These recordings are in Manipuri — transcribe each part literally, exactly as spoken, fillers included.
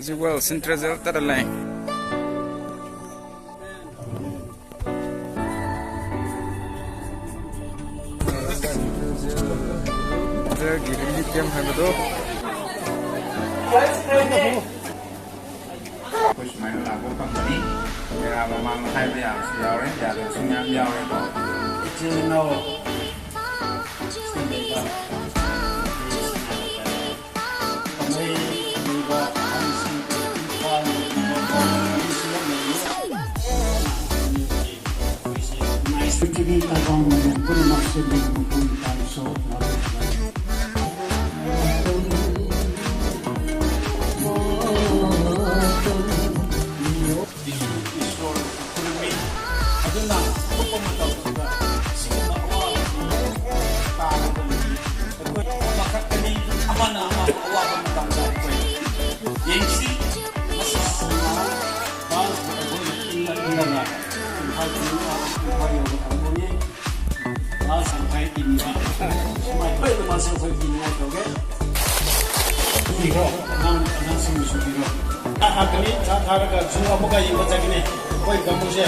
Jewel Central Jail ꯇꯔꯥ ꯂꯩ꯫ ꯒꯤ ꯔꯤꯂꯤꯐ ꯀꯦꯝ ꯍꯥꯏꯕꯗꯣ꯫ ꯑꯩꯈꯣꯏ ꯁꯨꯃꯥꯏꯅ ꯂꯥꯛꯄ ꯐꯪꯕꯅꯤ꯫ ꯃꯦꯔꯥ ꯃꯃꯥꯡꯗ ꯍꯥꯏꯕ ꯌꯥꯕꯁꯨ ꯌꯥꯎꯔꯦ, ꯌꯥꯗꯕꯁꯨ ꯃꯌꯥꯝ ꯌꯥꯎꯔꯦꯀꯣ꯫ ꯏꯆꯤꯜ ꯏꯅꯥꯎ ꯁꯤꯗꯩꯗ ꯄ꯭ꯔꯤꯊꯤꯕꯤ ꯇꯥꯏꯕꯪ ꯄꯨꯝꯅꯃꯛꯁꯦ ꯃꯤꯡ ꯃꯄꯨ ꯏꯄꯥ ꯏꯁꯣꯔ ꯏꯁꯣꯔ ꯈꯨꯔꯨꯝꯃꯤ꯫ ꯑꯗꯨꯅ ꯑꯇꯣꯞꯄ ꯃꯇꯝꯗ ꯁꯤꯒꯨꯝꯕ ꯑꯋꯥꯕꯁꯤ ꯇꯥꯔꯒꯗꯤ ꯑꯩꯈꯣꯏ ꯑꯃꯈꯛꯇꯅꯤ, ꯑꯃꯅ ꯑꯃ ꯑꯋꯥꯕ ꯃꯇꯝꯗ ꯑꯩꯈꯣꯏ ꯌꯦꯡꯁꯤ꯫ ꯃꯁꯤꯁꯤꯅ ꯗꯥꯟꯁꯄꯨ ꯑꯩꯈꯣꯏꯅ ꯏꯜꯂ ꯏꯜꯂꯒ ꯏꯝꯐꯥꯜ ꯏꯝꯐꯥꯜ ꯌꯧꯕ ꯀꯥꯡꯕꯨꯅꯤ꯫ ꯗꯥꯟꯁ ꯌꯥꯝ ꯍꯩ ꯏꯟꯕ꯫ ꯁꯨꯃꯥꯏꯅ ꯂꯣꯏꯅ ꯃꯥꯁꯦ ꯑꯩꯈꯣꯏ ꯄꯤꯅꯤꯡꯉꯥꯏ ꯇꯧꯒꯦ꯫ ꯄꯤꯈ꯭ꯔꯣ꯫ ꯑꯉꯥꯡ ꯑꯉꯥꯡꯁꯤꯡꯕꯨꯁꯨ ꯄꯤꯈ꯭ꯣ꯫ ꯆꯥ ꯊꯥꯛꯀꯅꯤ, ꯆꯥ ꯊꯥꯔꯒ ꯖꯨ ꯑꯃꯨꯛꯀ ꯌꯦꯡꯕ ꯆꯠꯀꯅꯤ꯫ ꯑꯩꯈꯣꯏ ꯀꯥꯡꯕꯨꯁꯦ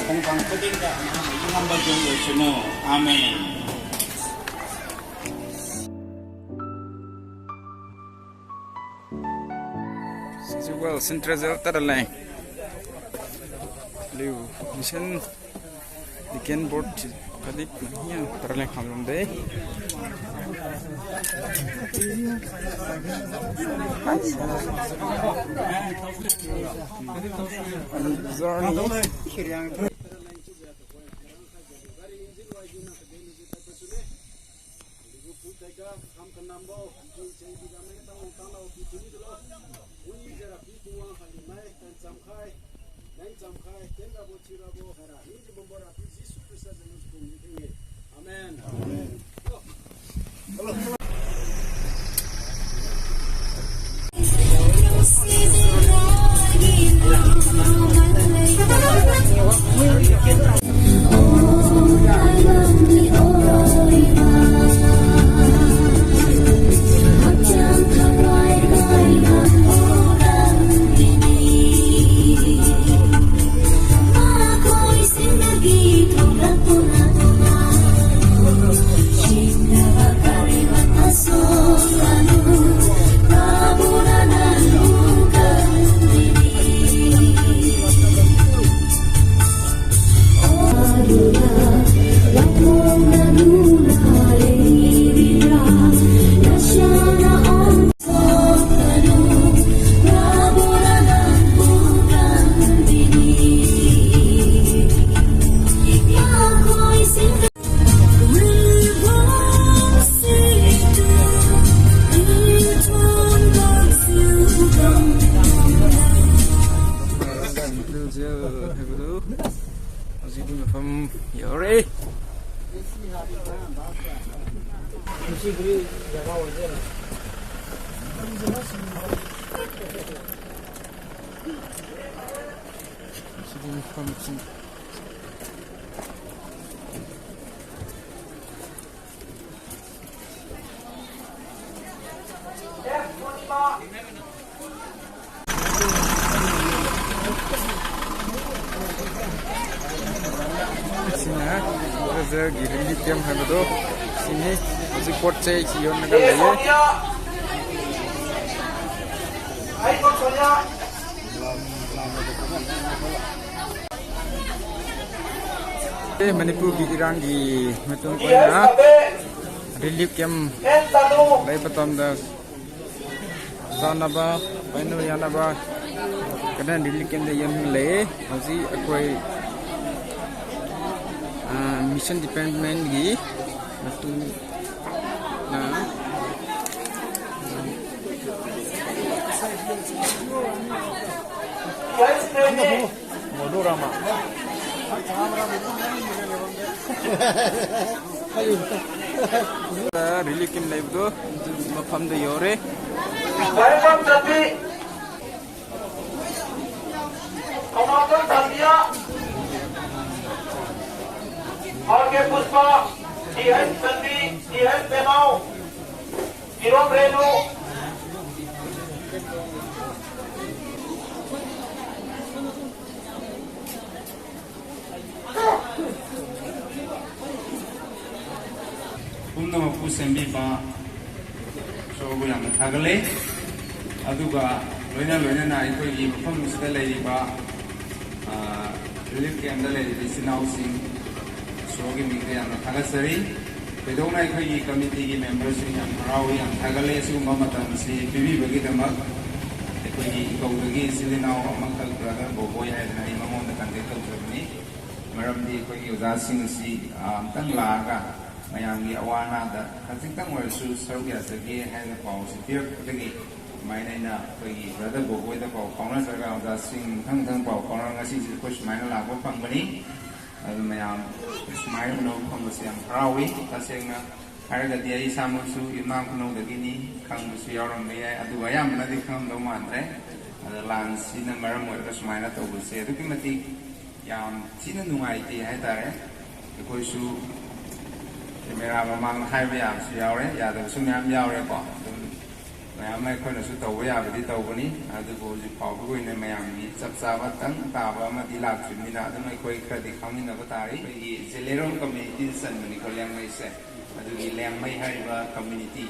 ꯈꯣꯡꯊꯥꯡ ꯈꯨꯗꯤꯡꯗ ꯃꯍꯥꯛꯅ ꯌꯦꯡꯉꯝꯕ ꯌꯨꯝ ꯑꯣꯏꯁꯅꯨ꯫ ꯑꯥꯃꯦꯟ꯫ Jewel Central Jail ꯇꯔꯥ ꯂꯩ꯫ ꯂꯤꯎ ꯃꯤꯁꯟ ꯗꯤꯀꯦꯟ ꯕꯣꯔꯗ ꯀꯗꯤ ꯃꯍꯤꯌꯥ ꯇꯔꯥ ꯂꯩ ꯈꯥꯝꯂꯝꯗꯦ꯫ ꯖꯔꯅꯤ꯫ Amen. ꯁꯤꯅ ꯕ꯭ꯔꯗꯔꯒꯤ ꯔꯤꯂꯤꯐ ꯀꯦꯝ ꯍꯥꯏꯕꯗꯣ ꯁꯤꯅꯤ꯫ ꯍꯧꯖꯤꯛ ꯄꯣꯠ ꯆꯩ ꯁꯤ ꯌꯣꯟꯂꯒ ꯂꯩꯌꯦ꯫ ꯑꯦ, ꯃꯅꯤꯄꯨꯔꯒꯤ ꯏꯔꯥꯡꯒꯤ ꯃꯇꯨꯡ ꯑꯣꯏꯅ ꯔꯤꯂꯤꯐ ꯀꯦꯝ ꯂꯩꯕ ꯃꯇꯝꯗ ꯆꯥꯅꯕ, ꯄꯥꯏꯅꯕ ꯌꯥꯅꯕ ꯀꯟꯅ ꯔꯤꯂꯤꯐ ꯀꯦꯝꯗ ꯌꯦꯡꯍꯜꯂꯛꯑꯦ꯫ ꯍꯧꯖꯤꯛ ꯑꯩꯈꯣꯏ, ꯑ, ꯃꯤꯁꯟ ꯗꯤꯄꯥꯔꯠꯃꯦꯟꯒꯤ ꯃꯇꯨꯡꯅ ꯔꯤꯂꯤꯐ ꯀꯦꯝ ꯂꯩꯕꯗꯣ ꯃꯐꯝꯗ ꯌꯧꯔꯦ꯫ ꯀꯃꯥꯟꯗꯔ ꯊꯥꯡꯕꯤꯌꯥ, ꯑꯥꯔ ꯀꯦ ꯄꯨꯁꯄꯥ, ꯇꯤ ꯑꯦꯁ ꯆꯟꯕꯤ, ꯇꯤ ꯑꯦꯁ ꯄꯦꯅꯥꯎ, ꯏꯔꯣꯝ ꯔꯦꯅꯨ, ꯄꯨꯝꯅꯃꯛꯄꯨ ꯁꯦꯝꯕꯤꯕ ꯏꯁꯣꯔꯕꯨ ꯌꯥꯝꯅ ꯊꯥꯒꯠꯂꯦ꯫ ꯑꯗꯨꯒ ꯂꯣꯏꯅ ꯂꯣꯏꯅꯅ ꯑꯩꯈꯣꯏꯒꯤ ꯃꯐꯝ ꯑꯁꯤꯗ ꯂꯩꯔꯤꯕ, ꯑ, ꯔꯤꯂꯤꯐ ꯀꯦꯝꯞꯇ ꯂꯩꯔꯤꯕ ꯏꯆꯤꯟ ꯏꯅꯥꯎꯁꯤꯡ ꯏꯁꯣꯔꯒꯤ ꯃꯤꯡꯗ ꯌꯥꯝꯅ ꯊꯥꯒꯠꯆꯔꯤ꯫ ꯊꯣꯏꯗꯣꯛꯅ ꯑꯩꯈꯣꯏꯒꯤ ꯀꯃꯤꯇꯤꯒꯤ ꯃꯦꯝꯕꯔꯁꯤꯡ ꯌꯥꯝ ꯍꯔꯥꯎꯏ, ꯌꯥꯝ ꯊꯥꯒꯠꯂꯦ ꯑꯁꯤꯒꯨꯝꯕ ꯃꯇꯝꯁꯤ ꯄꯤꯕꯤꯕꯒꯤꯗꯃꯛ꯫ ꯑꯩꯈꯣꯏꯒꯤ ꯏꯀꯧꯗꯒꯤ ꯏꯆꯤꯜ ꯏꯅꯥꯎ ꯑꯃꯈꯛ ꯕ꯭ꯔꯗꯔ ꯕꯣꯕꯣꯏ ꯍꯥꯏꯗꯅ ꯑꯩ ꯃꯉꯣꯟꯗ ꯀꯟꯇꯦꯛ ꯇꯧꯖꯕꯅꯤ꯫ ꯃꯔꯝꯗꯤ ꯑꯩꯈꯣꯏꯒꯤ ꯑꯣꯖꯥꯁꯤꯡ ꯑꯁꯤ, ꯑ, ꯑꯃꯨꯛꯇꯪ ꯂꯥꯛꯑꯒ ꯃꯌꯥꯝꯒꯤ ꯑꯋꯥ ꯑꯅꯥꯗ ꯈꯖꯤꯛꯇꯪ ꯑꯣꯏꯔꯁꯨ ꯁꯔꯨꯛ ꯌꯥꯖꯒꯦ ꯍꯥꯏꯅ ꯄꯥꯎꯁꯤ ꯄꯤꯔꯛꯄꯗꯒꯤ ꯑꯗꯨꯃꯥꯏꯅ ꯑꯩꯅ ꯑꯩꯈꯣꯏꯒꯤ ꯕ꯭ꯔꯗꯔ ꯕꯣꯕꯣꯏꯗ ꯄꯥꯎ ꯐꯥꯎꯅꯖꯔꯒ ꯑꯣꯖꯥꯁꯤꯡ ꯃꯊꯪ ꯃꯊꯪ ꯄꯥꯎ ꯐꯥꯎꯅꯔꯒ ꯉꯁꯤꯁꯦ ꯑꯩꯈꯣꯏ ꯁꯨꯃꯥꯏꯅ ꯂꯥꯛꯄ ꯐꯪꯕꯅꯤ꯫ ꯑꯗꯨ ꯃꯌꯥꯝ ꯁꯨꯃꯥꯏꯅ ꯎꯅꯕ ꯐꯪꯕꯁꯦ ꯌꯥꯝ ꯍꯔꯥꯎꯏ꯫ ꯇꯁꯦꯡꯅ ꯍꯥꯏꯔꯒꯗꯤ ꯑꯩ ꯏꯁꯥꯃꯛꯁꯨ ꯌꯨꯝꯅꯥꯝ ꯈꯨꯅꯧꯗꯒꯤꯅꯤ, ꯈꯪꯕꯁꯨ ꯌꯥꯎꯔꯝꯕ ꯌꯥꯏ, ꯑꯗꯨꯕꯨ ꯑꯌꯥꯝꯕꯅꯗꯤ ꯈꯪꯉꯝꯗꯧ ꯃꯥꯟꯗ꯭ꯔꯦ꯫ ꯑꯗ ꯂꯥꯟꯁꯤꯅ ꯃꯔꯝ ꯑꯣꯏꯔꯒ ꯁꯨꯃꯥꯏꯅ ꯇꯧꯕꯁꯦ ꯑꯗꯨꯛꯀꯤ ꯃꯇꯤꯛ ꯌꯥꯝ ꯊꯤꯅ ꯅꯨꯡꯉꯥꯏꯇꯦ ꯍꯥꯏꯇꯥꯔꯦ꯫ ꯑꯩꯈꯣꯏꯁꯨ ꯀꯦꯃꯦꯔꯥ ꯃꯃꯥꯡꯗ ꯍꯥꯏꯕ ꯌꯥꯕꯁꯨ ꯌꯥꯎꯔꯦ, ꯌꯥꯗꯕꯁꯨ ꯃꯌꯥꯝ ꯌꯥꯎꯔꯦꯀꯣ꯫ ꯑꯗꯨꯝ ꯃꯌꯥꯝ ꯑꯃ ꯑꯩꯈꯣꯏꯅꯁꯨ ꯇꯧꯕ ꯌꯥꯕꯗꯤ ꯇꯧꯒꯅꯤ, ꯑꯗꯨꯕꯨ ꯍꯧꯖꯤꯛ ꯐꯥꯎꯕꯒꯤ ꯑꯣꯏꯅ ꯃꯌꯥꯝꯒꯤ ꯆꯞ ꯆꯥꯕ ꯇꯪ ꯇꯥꯕ ꯑꯃꯗꯤ ꯂꯥꯛꯇ꯭ꯔꯤꯕꯅꯤꯅ ꯑꯗꯨꯝ ꯑꯩꯈꯣꯏ ꯈꯔꯗꯤ ꯈꯪꯃꯤꯟꯅꯕ ꯇꯥꯔꯤ꯫ ꯑꯩꯈꯣꯏꯒꯤ ꯖꯦꯂꯦꯔꯣꯡ ꯀꯝꯃ꯭ꯌꯨꯅꯤꯇꯤꯗ ꯆꯟꯕꯅꯤꯀꯣ ꯂꯤꯌꯥꯡꯃꯩꯁꯦ꯫ ꯑꯗꯨꯒꯤ ꯂꯤꯌꯥꯡꯃꯩ ꯍꯥꯏꯔꯤꯕ ꯀꯝꯃ꯭ꯌꯨꯅꯤꯇꯤ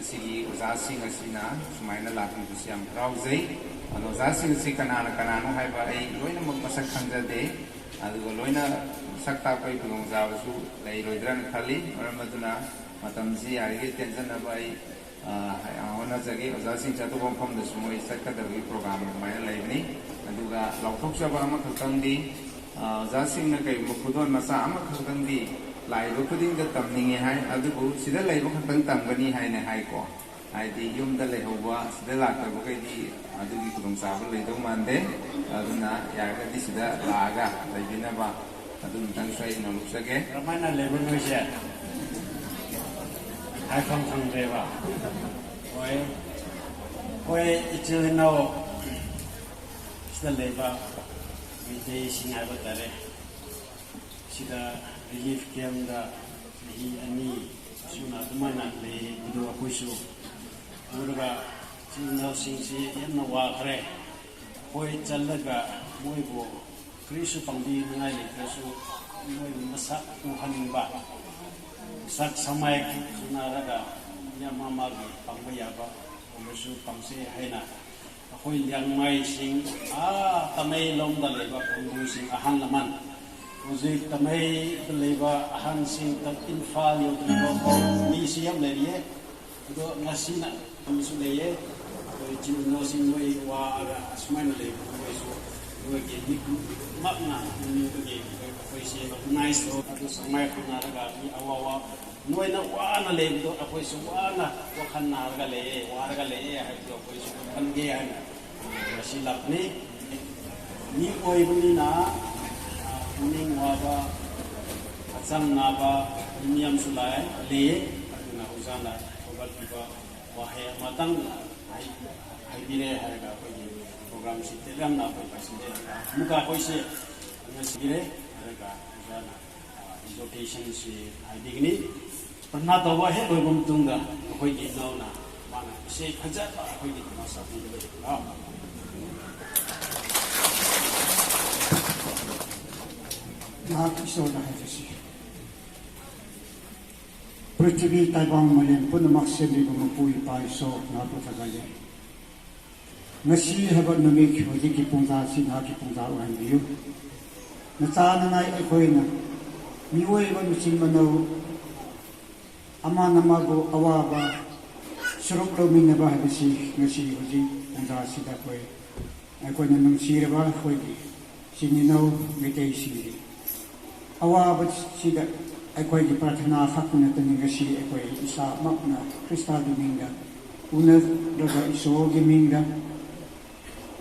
ꯑꯁꯤꯒꯤ ꯑꯣꯖꯥꯁꯤꯡ ꯑꯁꯤꯅ ꯁꯨꯃꯥꯏꯅ ꯂꯥꯛꯄꯤꯕꯁꯤ ꯌꯥꯝ ꯍꯔꯥꯎꯖꯩ꯫ ꯑꯗꯣ ꯑꯣꯖꯥꯁꯤꯡ ꯑꯁꯤ ꯀꯅꯥꯅ ꯀꯅꯥꯅꯣ ꯍꯥꯏꯕ ꯑꯩ ꯂꯣꯏꯅꯃꯛ ꯃꯁꯛ ꯈꯪꯖꯗꯦ, ꯑꯗꯨꯒ ꯂꯣꯏꯅ ꯁꯛ ꯇꯥꯛꯄꯒꯤ ꯈꯨꯗꯣꯡꯆꯥꯕꯁꯨ ꯂꯩꯔꯣꯏꯗ꯭ꯔꯅ ꯈꯜꯂꯤ꯫ ꯃꯔꯝ ꯑꯗꯨꯅ ꯃꯇꯝꯁꯤ ꯌꯥꯔꯤꯈꯩ ꯇꯦꯟꯖꯅꯕ ꯑꯩ ꯑ, ꯍꯣꯠꯅꯖꯒꯦ꯫ ꯑꯣꯖꯥꯁꯤꯡꯁꯦ ꯑꯇꯣꯞꯄ ꯃꯐꯝꯗꯁꯨ ꯃꯣꯏ ꯆꯠꯀꯗꯕꯒꯤ ꯄ꯭ꯔꯣꯒ꯭ꯔꯥꯝ ꯑꯗꯨꯃꯥꯏꯅ ꯂꯩꯕꯅꯤ꯫ ꯑꯗꯨꯒ ꯂꯥꯎꯊꯣꯛꯆꯕ ꯑꯃꯈꯛꯇꯪꯗꯤ, ꯑ, ꯑꯣꯖꯥꯁꯤꯡꯅ ꯀꯔꯤꯒꯨꯝꯕ ꯈꯨꯗꯣꯜ ꯃꯆꯥ ꯑꯃꯈꯛꯇꯪꯗꯤ ꯂꯥꯛꯏꯕ ꯈꯨꯗꯤꯡꯗ ꯇꯝꯅꯤꯡꯉꯦ ꯍꯥꯏ, ꯑꯗꯨꯕꯨ ꯁꯤꯗ ꯂꯩꯕ ꯈꯛꯇꯪ ꯇꯝꯒꯅꯤ ꯍꯥꯏꯅ ꯍꯥꯏꯀꯣ꯫ ꯍꯥꯏꯗꯤ ꯌꯨꯝꯗ ꯂꯩꯍꯧꯕ, ꯁꯤꯗ ꯂꯥꯛꯇꯕꯈꯩꯗꯤ ꯑꯗꯨꯒꯤ ꯈꯨꯗꯣꯡꯆꯥꯕ ꯂꯩꯗꯧ ꯃꯥꯟꯗꯦ꯫ ꯑꯗꯨꯅ ꯌꯥꯔꯒꯗꯤ ꯁꯤꯗ ꯂꯥꯛꯑꯒ ꯂꯩꯕꯤꯅꯕ ꯑꯗꯨꯝꯇꯪꯁꯨ ꯑꯩ ꯅꯣꯂꯨꯛꯆꯒꯦ꯫ ꯀꯃꯥꯏꯅ ꯂꯩꯕ ꯅꯣꯏꯁꯦ? ꯍꯥꯏꯐꯝ ꯈꯪꯗ꯭ꯔꯦꯕ꯫ ꯍꯣꯏ, ꯑꯩꯈꯣꯏ ꯏꯆꯤꯜ ꯏꯅꯥꯎ ꯁꯤꯗ ꯂꯩꯕ ꯃꯩꯇꯩꯁꯤꯡ ꯍꯥꯏꯕ ꯇꯥꯔꯦ꯫ ꯁꯤꯗ ꯔꯤꯂꯤꯐ ꯀꯦꯝꯗ ꯆꯍꯤ ꯑꯅꯤ ꯁꯨꯅ ꯑꯗꯨꯃꯥꯏꯅ ꯂꯩꯕꯗꯣ ꯑꯩꯈꯣꯏꯁꯨ ꯎꯔꯒ ꯏꯆꯤꯜ ꯏꯅꯥꯎꯁꯤꯡꯁꯤ ꯌꯥꯝꯅ ꯋꯥꯈ꯭ꯔꯦ꯫ ꯑꯩꯈꯣꯏ ꯆꯠꯂꯒ ꯃꯣꯏꯕꯨ ꯀꯔꯤꯁꯨ ꯄꯥꯡꯕꯤꯅꯤꯡꯉꯥꯏ ꯂꯩꯇ꯭ꯔꯁꯨ ꯃꯣꯏꯕꯨ ꯃꯁꯛ ꯎꯍꯟꯅꯤꯡꯕ, ꯁꯛ ꯁꯃꯥꯏ ꯈꯪꯅꯔꯒ ꯃꯥ ꯃꯥꯒꯤ ꯄꯥꯡꯕ ꯌꯥꯕ ꯑꯣꯏꯔꯁꯨ ꯄꯥꯡꯁꯦ ꯍꯥꯏꯅ ꯑꯩꯈꯣꯏ ꯂꯤꯌꯥꯡꯃꯩꯁꯤꯡ, ꯑꯥ ꯇꯃꯩꯂꯣꯡꯗ ꯂꯩꯕ ꯈꯨꯡꯒꯪꯁꯤꯡ, ꯑꯍꯜ ꯂꯃꯟ, ꯍꯧꯖꯤꯛ ꯇꯃꯩꯗ ꯂꯩꯕ ꯑꯍꯟꯁꯤꯡ, ꯏꯝꯐꯥꯜ ꯌꯧꯗ꯭ꯔꯤꯕ ꯃꯤꯁꯤ ꯌꯥꯝ ꯂꯩꯔꯤꯌꯦ꯫ ꯑꯗꯣ ꯉꯁꯤꯅ ꯑꯃꯁꯨ ꯂꯩꯌꯦ꯫ ꯑꯩꯈꯣꯏ ꯏꯆꯤꯜ ꯏꯅꯥꯎꯁꯤꯡ ꯅꯣꯏ ꯋꯥꯔꯒ ꯑꯁꯨꯃꯥꯏꯅ ꯂꯩꯕꯗꯣ ꯃꯣꯏꯁꯨ ꯅꯣꯏꯒꯤ ꯃꯤꯠꯃꯛꯅ ꯎꯅꯤꯡꯕꯒꯤ ꯑꯩꯈꯣꯏꯁꯦ ꯔꯤꯀꯣꯛꯅꯥꯏꯖ ꯇꯧ꯫ ꯑꯗꯨ ꯁꯨꯃꯥꯏꯅ ꯈꯪꯅꯔꯒ ꯃꯤ ꯑꯋꯥ ꯑꯋꯥ ꯅꯣꯏꯅ ꯋꯥꯅ ꯂꯩꯕꯗꯣ ꯑꯩꯈꯣꯏꯁꯨ ꯋꯥꯅ ꯋꯥꯈꯜ ꯅꯥꯔꯒ ꯂꯩꯌꯦ, ꯋꯥꯔꯒ ꯂꯩꯌꯦ ꯍꯥꯏꯕꯗꯣ ꯑꯩꯈꯣꯏꯁꯨ ꯈꯪꯒꯦ ꯍꯥꯏꯅ ꯉꯁꯤ ꯂꯥꯛꯄꯅꯤ꯫ ꯃꯤ ꯑꯣꯏꯕꯅꯤꯅ, ꯑ, ꯄꯨꯛꯅꯤꯡ ꯋꯥꯕ, ꯍꯛꯆꯥꯡ ꯅꯥꯕ ꯃꯤ ꯌꯥꯝꯁꯨ ꯂꯥꯛꯑꯦ, ꯂꯩꯌꯦ꯫ ꯑꯗꯨꯅ ꯑꯣꯖꯥꯅ ꯍꯧꯒꯠꯄꯤꯕ ꯋꯥꯍꯩ ꯑꯃꯇꯪ ꯍꯥꯏ-, ꯍꯥꯏꯕꯤꯔꯦ ꯍꯥꯏꯔꯒ ꯑꯩꯈꯣꯏꯒꯤ ꯄ꯭ꯔꯣꯒ꯭ꯔꯥꯝꯁꯤ ꯇꯦꯜꯂꯝꯅ ꯑꯩꯈꯣꯏ ꯂꯣꯏꯁꯤꯟꯖꯔꯒ ꯑꯃꯨꯛꯀ ꯑꯩꯈꯣꯏꯁꯦ ꯉꯁꯤꯔꯦ ꯍꯥꯏꯔꯒ ꯑꯣꯖꯥꯅ ꯑꯦꯛꯖꯣꯔꯇꯦꯁꯟꯁꯤ ꯍꯥꯏꯕꯤꯒꯅꯤ꯫ ꯄ꯭ꯔꯊꯅꯥ ꯇꯧꯕ ꯍꯦꯛ ꯂꯣꯏꯕ ꯃꯇꯨꯡꯗ ꯑꯩꯈꯣꯏꯒꯤ ꯏꯅꯥꯎꯅ ꯃꯥꯅ ꯏꯁꯩ ꯐꯖꯕ ꯑꯩꯈꯣꯏꯒꯤꯗꯃꯛ ꯁꯛꯄꯤꯒꯗꯕꯅꯤ꯫ ꯉꯥꯏꯍꯥꯛ ꯏꯁꯣꯔꯗ ꯍꯥꯏꯖꯁꯤ꯫ ꯄ꯭ꯔꯤꯊꯤꯕꯤ ꯇꯥꯏꯕꯪ ꯃꯥꯂꯦꯝ ꯄꯨꯝꯅꯃꯛ ꯁꯦꯝꯕꯤꯕ ꯃꯄꯨ ꯏꯄꯥ ꯏꯁꯣꯔ, ꯅꯍꯥꯛꯄꯨ ꯊꯥꯒꯠꯂꯤ꯫ ꯉꯁꯤ ꯍꯥꯏꯕ ꯅꯨꯃꯤꯠ ꯍꯧꯖꯤꯛꯀꯤ ꯄꯨꯡꯖꯥꯁꯤ ꯅꯍꯥꯛꯀꯤ ꯄꯨꯡꯖꯥ ꯑꯣꯏꯍꯟꯕꯤꯌꯨ꯫ ꯅꯆꯥ ꯅꯅꯥꯏ ꯑꯩꯈꯣꯏꯅ ꯃꯤꯑꯣꯏꯕ ꯃꯆꯤꯟ ꯃꯅꯥꯎ ꯑꯃꯅ ꯑꯃꯕꯨ ꯑꯋꯥꯕ ꯁꯔꯨꯛ ꯂꯧꯃꯤꯟꯅꯕ ꯍꯥꯏꯕꯁꯤ ꯉꯁꯤ ꯍꯧꯖꯤꯛ ꯄꯨꯡꯖꯥꯁꯤꯗ ꯑꯩꯈꯣꯏ, ꯑꯩꯈꯣꯏꯅ ꯅꯨꯡꯁꯤꯔꯕ ꯑꯩꯈꯣꯏꯒꯤ ꯏꯆꯤꯟ ꯏꯅꯥꯎ ꯃꯩꯇꯩꯁꯤꯡꯒꯤ ꯑꯋꯥꯕꯁꯤꯗ ꯑꯩꯈꯣꯏꯒꯤ ꯄ꯭ꯔꯥꯊꯅꯥ ꯈꯛꯇ ꯅꯠꯇꯅ ꯉꯁꯤ ꯑꯩꯈꯣꯏ ꯏꯁꯥꯃꯛꯅ ꯈ꯭ꯔꯤꯁꯇꯥꯒꯤ ꯃꯤꯡꯗ ꯎꯅꯔꯒ ꯏꯁꯣꯔꯒꯤ ꯃꯤꯡꯗ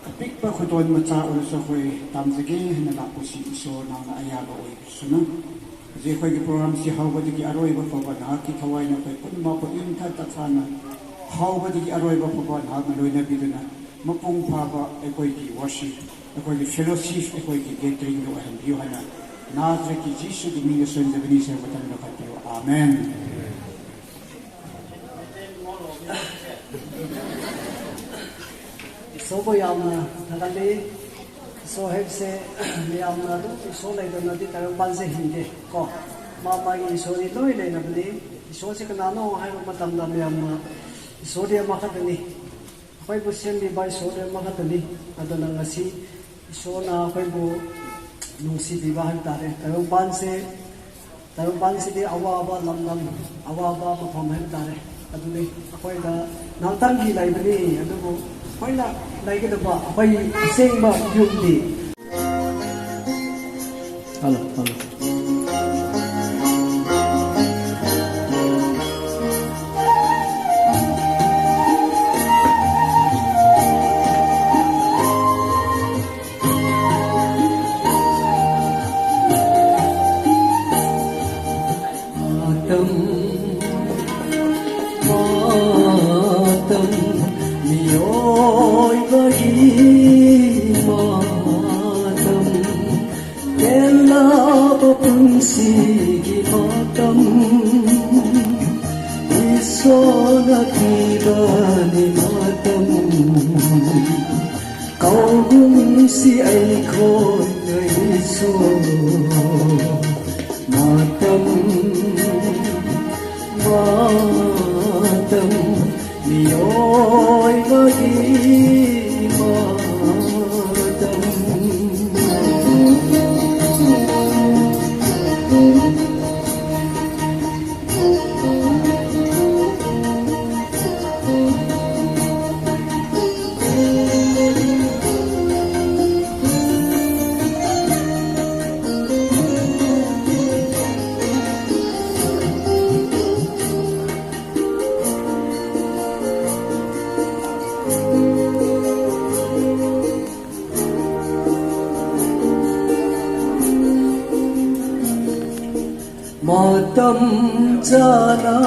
ꯑꯄꯤꯛꯄ ꯈꯨꯗꯣꯜ ꯃꯆꯥ ꯑꯣꯏꯔꯁꯨ ꯑꯩꯈꯣꯏ ꯇꯝꯖꯒꯦ ꯍꯥꯏꯅ ꯂꯥꯛꯄꯁꯤ ꯏꯁꯣꯔ ꯅꯪꯅ ꯑꯌꯥꯕ ꯑꯣꯏꯕꯤꯁꯅꯨ꯫ ꯍꯧꯖꯤꯛ ꯑꯩꯈꯣꯏꯒꯤ ꯄ꯭ꯔꯣꯒ꯭ꯔꯥꯝꯁꯤ ꯍꯧꯕꯗꯒꯤ ꯑꯔꯣꯏꯕ ꯐꯥꯎꯕ ꯅꯍꯥꯛꯀꯤ ꯊꯋꯥꯏꯅ ꯑꯩꯈꯣꯏ ꯄꯨꯝꯅꯃꯛꯄꯨ ꯏꯪ ꯊ ꯇꯞꯊꯥꯅ ꯍꯧꯕꯗꯒꯤ ꯑꯔꯣꯏꯕ ꯐꯥꯎꯕ ꯅꯍꯥꯛꯅ ꯂꯣꯏꯅꯕꯤꯗꯨꯅ ꯃꯄꯨꯡ ꯐꯥꯕ ꯑꯩꯈꯣꯏꯒꯤ ꯋꯥꯔꯁꯤꯞ, ꯑꯩꯈꯣꯏꯒꯤ ꯐꯦꯂꯣꯁꯤꯞ, ꯑꯩꯈꯣꯏꯒꯤ ꯒꯦꯗꯔꯤꯡꯗꯨ ꯑꯣꯏꯍꯟꯕꯤꯌꯨ ꯍꯥꯏꯅ ꯅꯥꯖꯔꯦꯠꯀꯤ ꯖꯤꯁꯨꯒꯤ ꯃꯤꯡꯗ ꯁꯣꯟꯖꯕꯅꯤ꯫ ꯏꯁꯩ ꯃꯇꯝ ꯂꯧꯈꯠꯄꯤꯌꯨ꯫ ꯑꯥꯃꯦꯟ꯫ ꯏꯁꯣꯔꯕꯨ ꯌꯥꯝꯅ ꯊꯥꯒꯠꯂꯤ꯫ ꯏꯁꯣꯔ ꯍꯥꯏꯕꯁꯦ ꯃꯌꯥꯝꯅ ꯑꯗꯨꯝ ꯏꯁꯣꯔ ꯂꯩꯇꯅꯗꯤ ꯇꯥꯏꯕꯪꯄꯥꯟꯁꯦ ꯍꯤꯡꯗꯦ ꯀꯣ꯫ ꯃꯥ ꯃꯥꯒꯤ ꯏꯁꯣꯔꯗꯤ ꯂꯣꯏ ꯂꯩꯅꯕꯅꯤ꯫ ꯏꯁꯣꯔꯁꯦ ꯀꯅꯥꯅꯣ ꯍꯥꯏꯕ ꯃꯇꯝꯗ ꯃꯌꯥꯝꯅ ꯏꯁꯣꯔꯗꯤ ꯑꯃꯈꯛꯇꯅꯤ꯫ ꯑꯩꯈꯣꯏꯕꯨ ꯁꯦꯝꯕꯤꯕ ꯏꯁꯣꯔꯗꯤ ꯑꯃꯈꯛꯇꯅꯤ꯫ ꯑꯗꯨꯅ ꯉꯁꯤ ꯏꯁꯣꯔꯅ ꯑꯩꯈꯣꯏꯕꯨ ꯅꯨꯡꯁꯤꯕꯤꯕ ꯍꯥꯏꯕ ꯇꯥꯔꯦ꯫ ꯇꯥꯏꯕꯪꯄꯥꯟꯁꯦ, ꯇꯥꯏꯕꯪꯄꯥꯟꯁꯤꯗꯤ ꯑꯋꯥꯕ ꯂꯝꯗꯝ, ꯑꯋꯥꯕ ꯃꯐꯝ ꯍꯥꯏꯕ ꯇꯥꯔꯦ꯫ ꯑꯗꯨꯅꯤ ꯑꯩꯈꯣꯏꯗ ꯉꯥꯛꯇꯪꯒꯤ ꯂꯩꯕꯅꯤ, ꯑꯗꯨꯕꯨ ꯑꯩꯈꯣꯏꯅ ꯂꯩꯒꯗꯕ ꯑꯩꯈꯣꯏꯒꯤ ꯑꯁꯦꯡꯕ ꯌꯨꯝꯗꯤ꯫ Hello, hello. ꯃꯇꯝ, ꯇꯦꯜꯂꯕ ꯄꯨꯟꯁꯤꯒꯤ ꯃꯇꯝ, ꯏꯁꯣꯔꯅ ꯄꯤꯕꯅꯤ ꯃꯇꯝ꯫ ꯀꯧꯒꯨꯝꯁꯤ ꯑꯩꯈꯣꯏꯅ ꯏꯁꯣꯔ꯫ ꯃꯇꯝ, ꯃꯇꯝ, ꯃꯤꯑꯣꯏꯕꯒꯤ ꯃꯇꯝ꯫ ꯃꯇꯝ ꯆꯥꯅ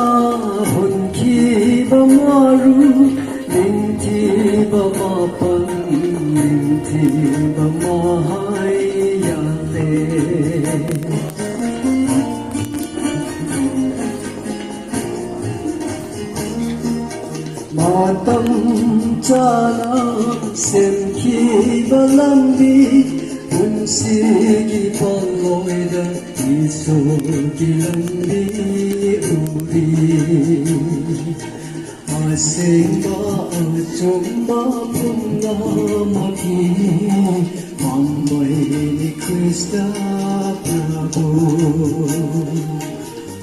ꯍꯨꯟꯈꯤꯕ ꯃꯔꯨ, ꯅꯤꯡꯊꯤꯕ ꯃꯥꯄꯜ, ꯅꯤꯡꯊꯤꯕ ꯃꯍꯩ ꯌꯥꯜꯂꯦ꯫ ꯃꯇꯝ ꯆꯥꯅ ꯁꯦꯝꯈꯤꯕ ꯂꯝꯕꯤ, ꯄꯨꯟꯁꯤꯒꯤ ꯄꯥꯡꯂꯣꯏꯗ ꯏꯁꯣꯔꯒꯤ ꯂꯝꯕꯤ ꯎꯔꯤ꯫ ꯑꯁꯦꯡꯕ ꯑꯆꯨꯝꯕ ꯄꯨꯝꯅꯃꯛꯀꯤ ꯄꯥꯝꯕꯩꯅꯤ ꯈ꯭ꯔꯤꯁꯇ ꯄ꯭ꯔꯚꯨ꯫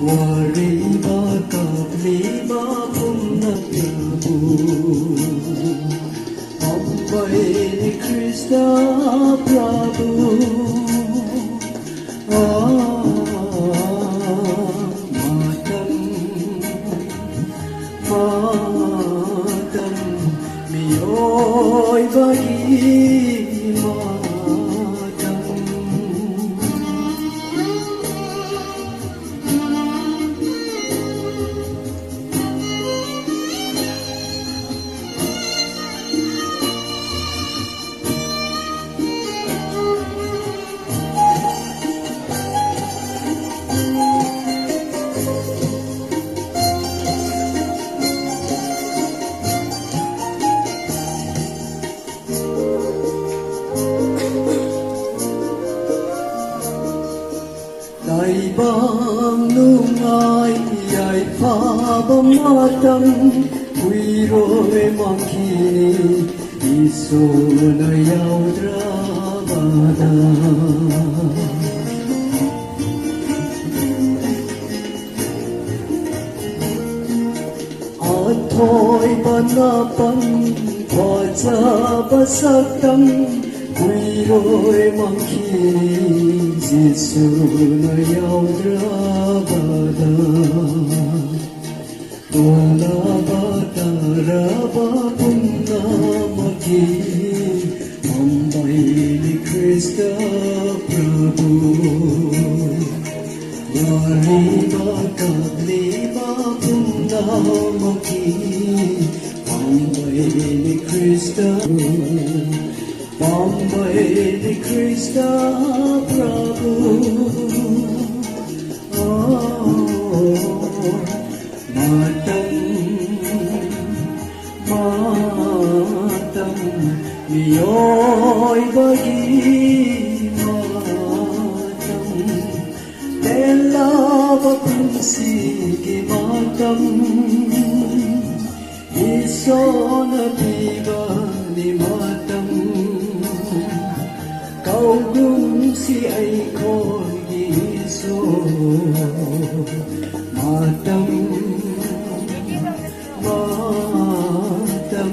ꯋꯥꯔꯤꯕ ꯀꯞꯂꯤꯕ ꯄꯨꯝꯅꯃꯛꯄꯨ ꯄꯥꯝꯕꯩꯅꯤ ꯈ꯭ꯔꯤꯁꯇ ꯄ꯭ꯔꯚꯨ꯫ ꯑꯥ, ꯃꯇꯝ, ꯃꯇꯝ, ꯃꯤꯑꯣꯏꯕꯒꯤ ꯃꯇꯝ꯫ ꯄꯥꯡ ꯅꯨꯡꯉꯥꯏ ꯌꯥꯏꯐꯕ ꯃꯇꯝ ꯀꯨꯏꯔꯣꯏ ꯃꯥꯡꯈꯤꯅꯤ, ꯏꯁꯣꯔꯅ ꯌꯥꯎꯗ꯭ꯔꯕꯗ꯫ ꯑꯊꯣꯏꯕ ꯅꯥꯄꯟ ꯐꯖꯕ ꯁꯛꯇꯝ ꯀꯨꯏꯔꯣꯏ ꯃꯥꯡꯈꯤꯅꯤ, ꯖꯤꯁꯨꯅ ꯌꯥꯎꯗ꯭ꯔꯕꯗ꯫ ꯇꯣꯜꯂꯕ ꯇꯥꯔꯕ ꯄꯨꯝꯅꯃꯛꯀꯤ ꯄꯥꯝꯕꯩꯅꯤ ꯈ꯭ꯔꯤꯁꯇ ꯄ꯭ꯔꯚꯨ꯫ ꯋꯥꯔꯤꯕ ꯀꯞꯂꯤꯕ ꯄꯨꯝꯅꯃꯛꯀꯤ ꯄꯥꯝꯕꯩꯅꯤ ꯈ꯭ꯔꯤꯁꯇ, ꯄꯥꯝꯕꯩꯅꯤ ꯈ꯭ꯔꯤꯁꯇ ꯄ꯭ꯔꯚꯨ꯫ ꯑꯣ, ꯃꯇꯝ, ꯃꯇꯝ, ꯃꯤꯑꯣꯏꯕꯒꯤ ꯃꯇꯝ꯫ ꯇꯦꯜꯂꯕ ꯄꯨꯟꯁꯤꯒꯤ ꯃꯇꯝ, ꯏꯁꯣꯔꯅ ꯄꯤꯕꯅꯤ ꯃꯇꯝ꯫ ꯀꯧꯒꯨꯝꯁꯤ ꯑꯩꯈꯣꯏꯒꯤ ꯏꯁꯣꯔ꯫ ꯃꯇꯝ, ꯃꯇꯝ,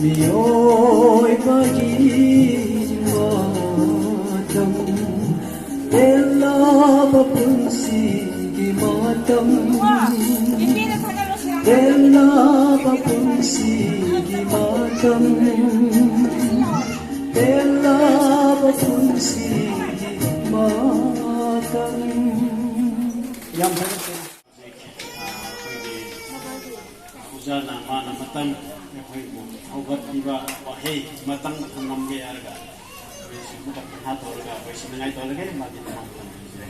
ꯃꯤꯑꯣꯏꯕꯒꯤ ꯃꯇꯝ꯫ ꯇꯦꯜꯂꯕ ꯄꯨꯟꯁꯤꯒꯤ ꯃꯇꯝ, ꯇꯦꯜꯂꯕ ꯄꯨꯟꯁꯤꯒꯤ ꯃꯇꯝ, ꯇꯦꯜꯂꯕ ꯄꯨꯟꯁꯤꯒꯤ ꯃꯇꯝ꯫ ꯌꯥꯝ ꯐꯖꯩ꯫ ꯍꯧꯖꯤꯛ, ꯑ, ꯑꯩꯈꯣꯏꯒꯤ ꯑꯣꯖꯥꯅ ꯃꯥꯅ ꯃꯇꯝ ꯑꯩꯈꯣꯏꯕꯨ ꯍꯧꯒꯠꯄꯤꯕ ꯋꯥꯍꯩ ꯃꯇꯝ ꯊꯝꯂꯝꯒꯦ ꯍꯥꯏꯔꯒ ꯑꯩꯈꯣꯏꯁꯨ ꯑꯃꯨꯛꯀ ꯄ꯭ꯔꯊꯅꯥ ꯇꯧꯔꯒ ꯑꯩꯈꯣꯏꯁꯨ ꯅꯤꯡꯉꯥꯏ ꯇꯧꯔꯒꯦ꯫ ꯃꯥꯗꯤ ꯃꯇꯝ ꯊꯝꯕꯤꯈ꯭ꯔꯦ꯫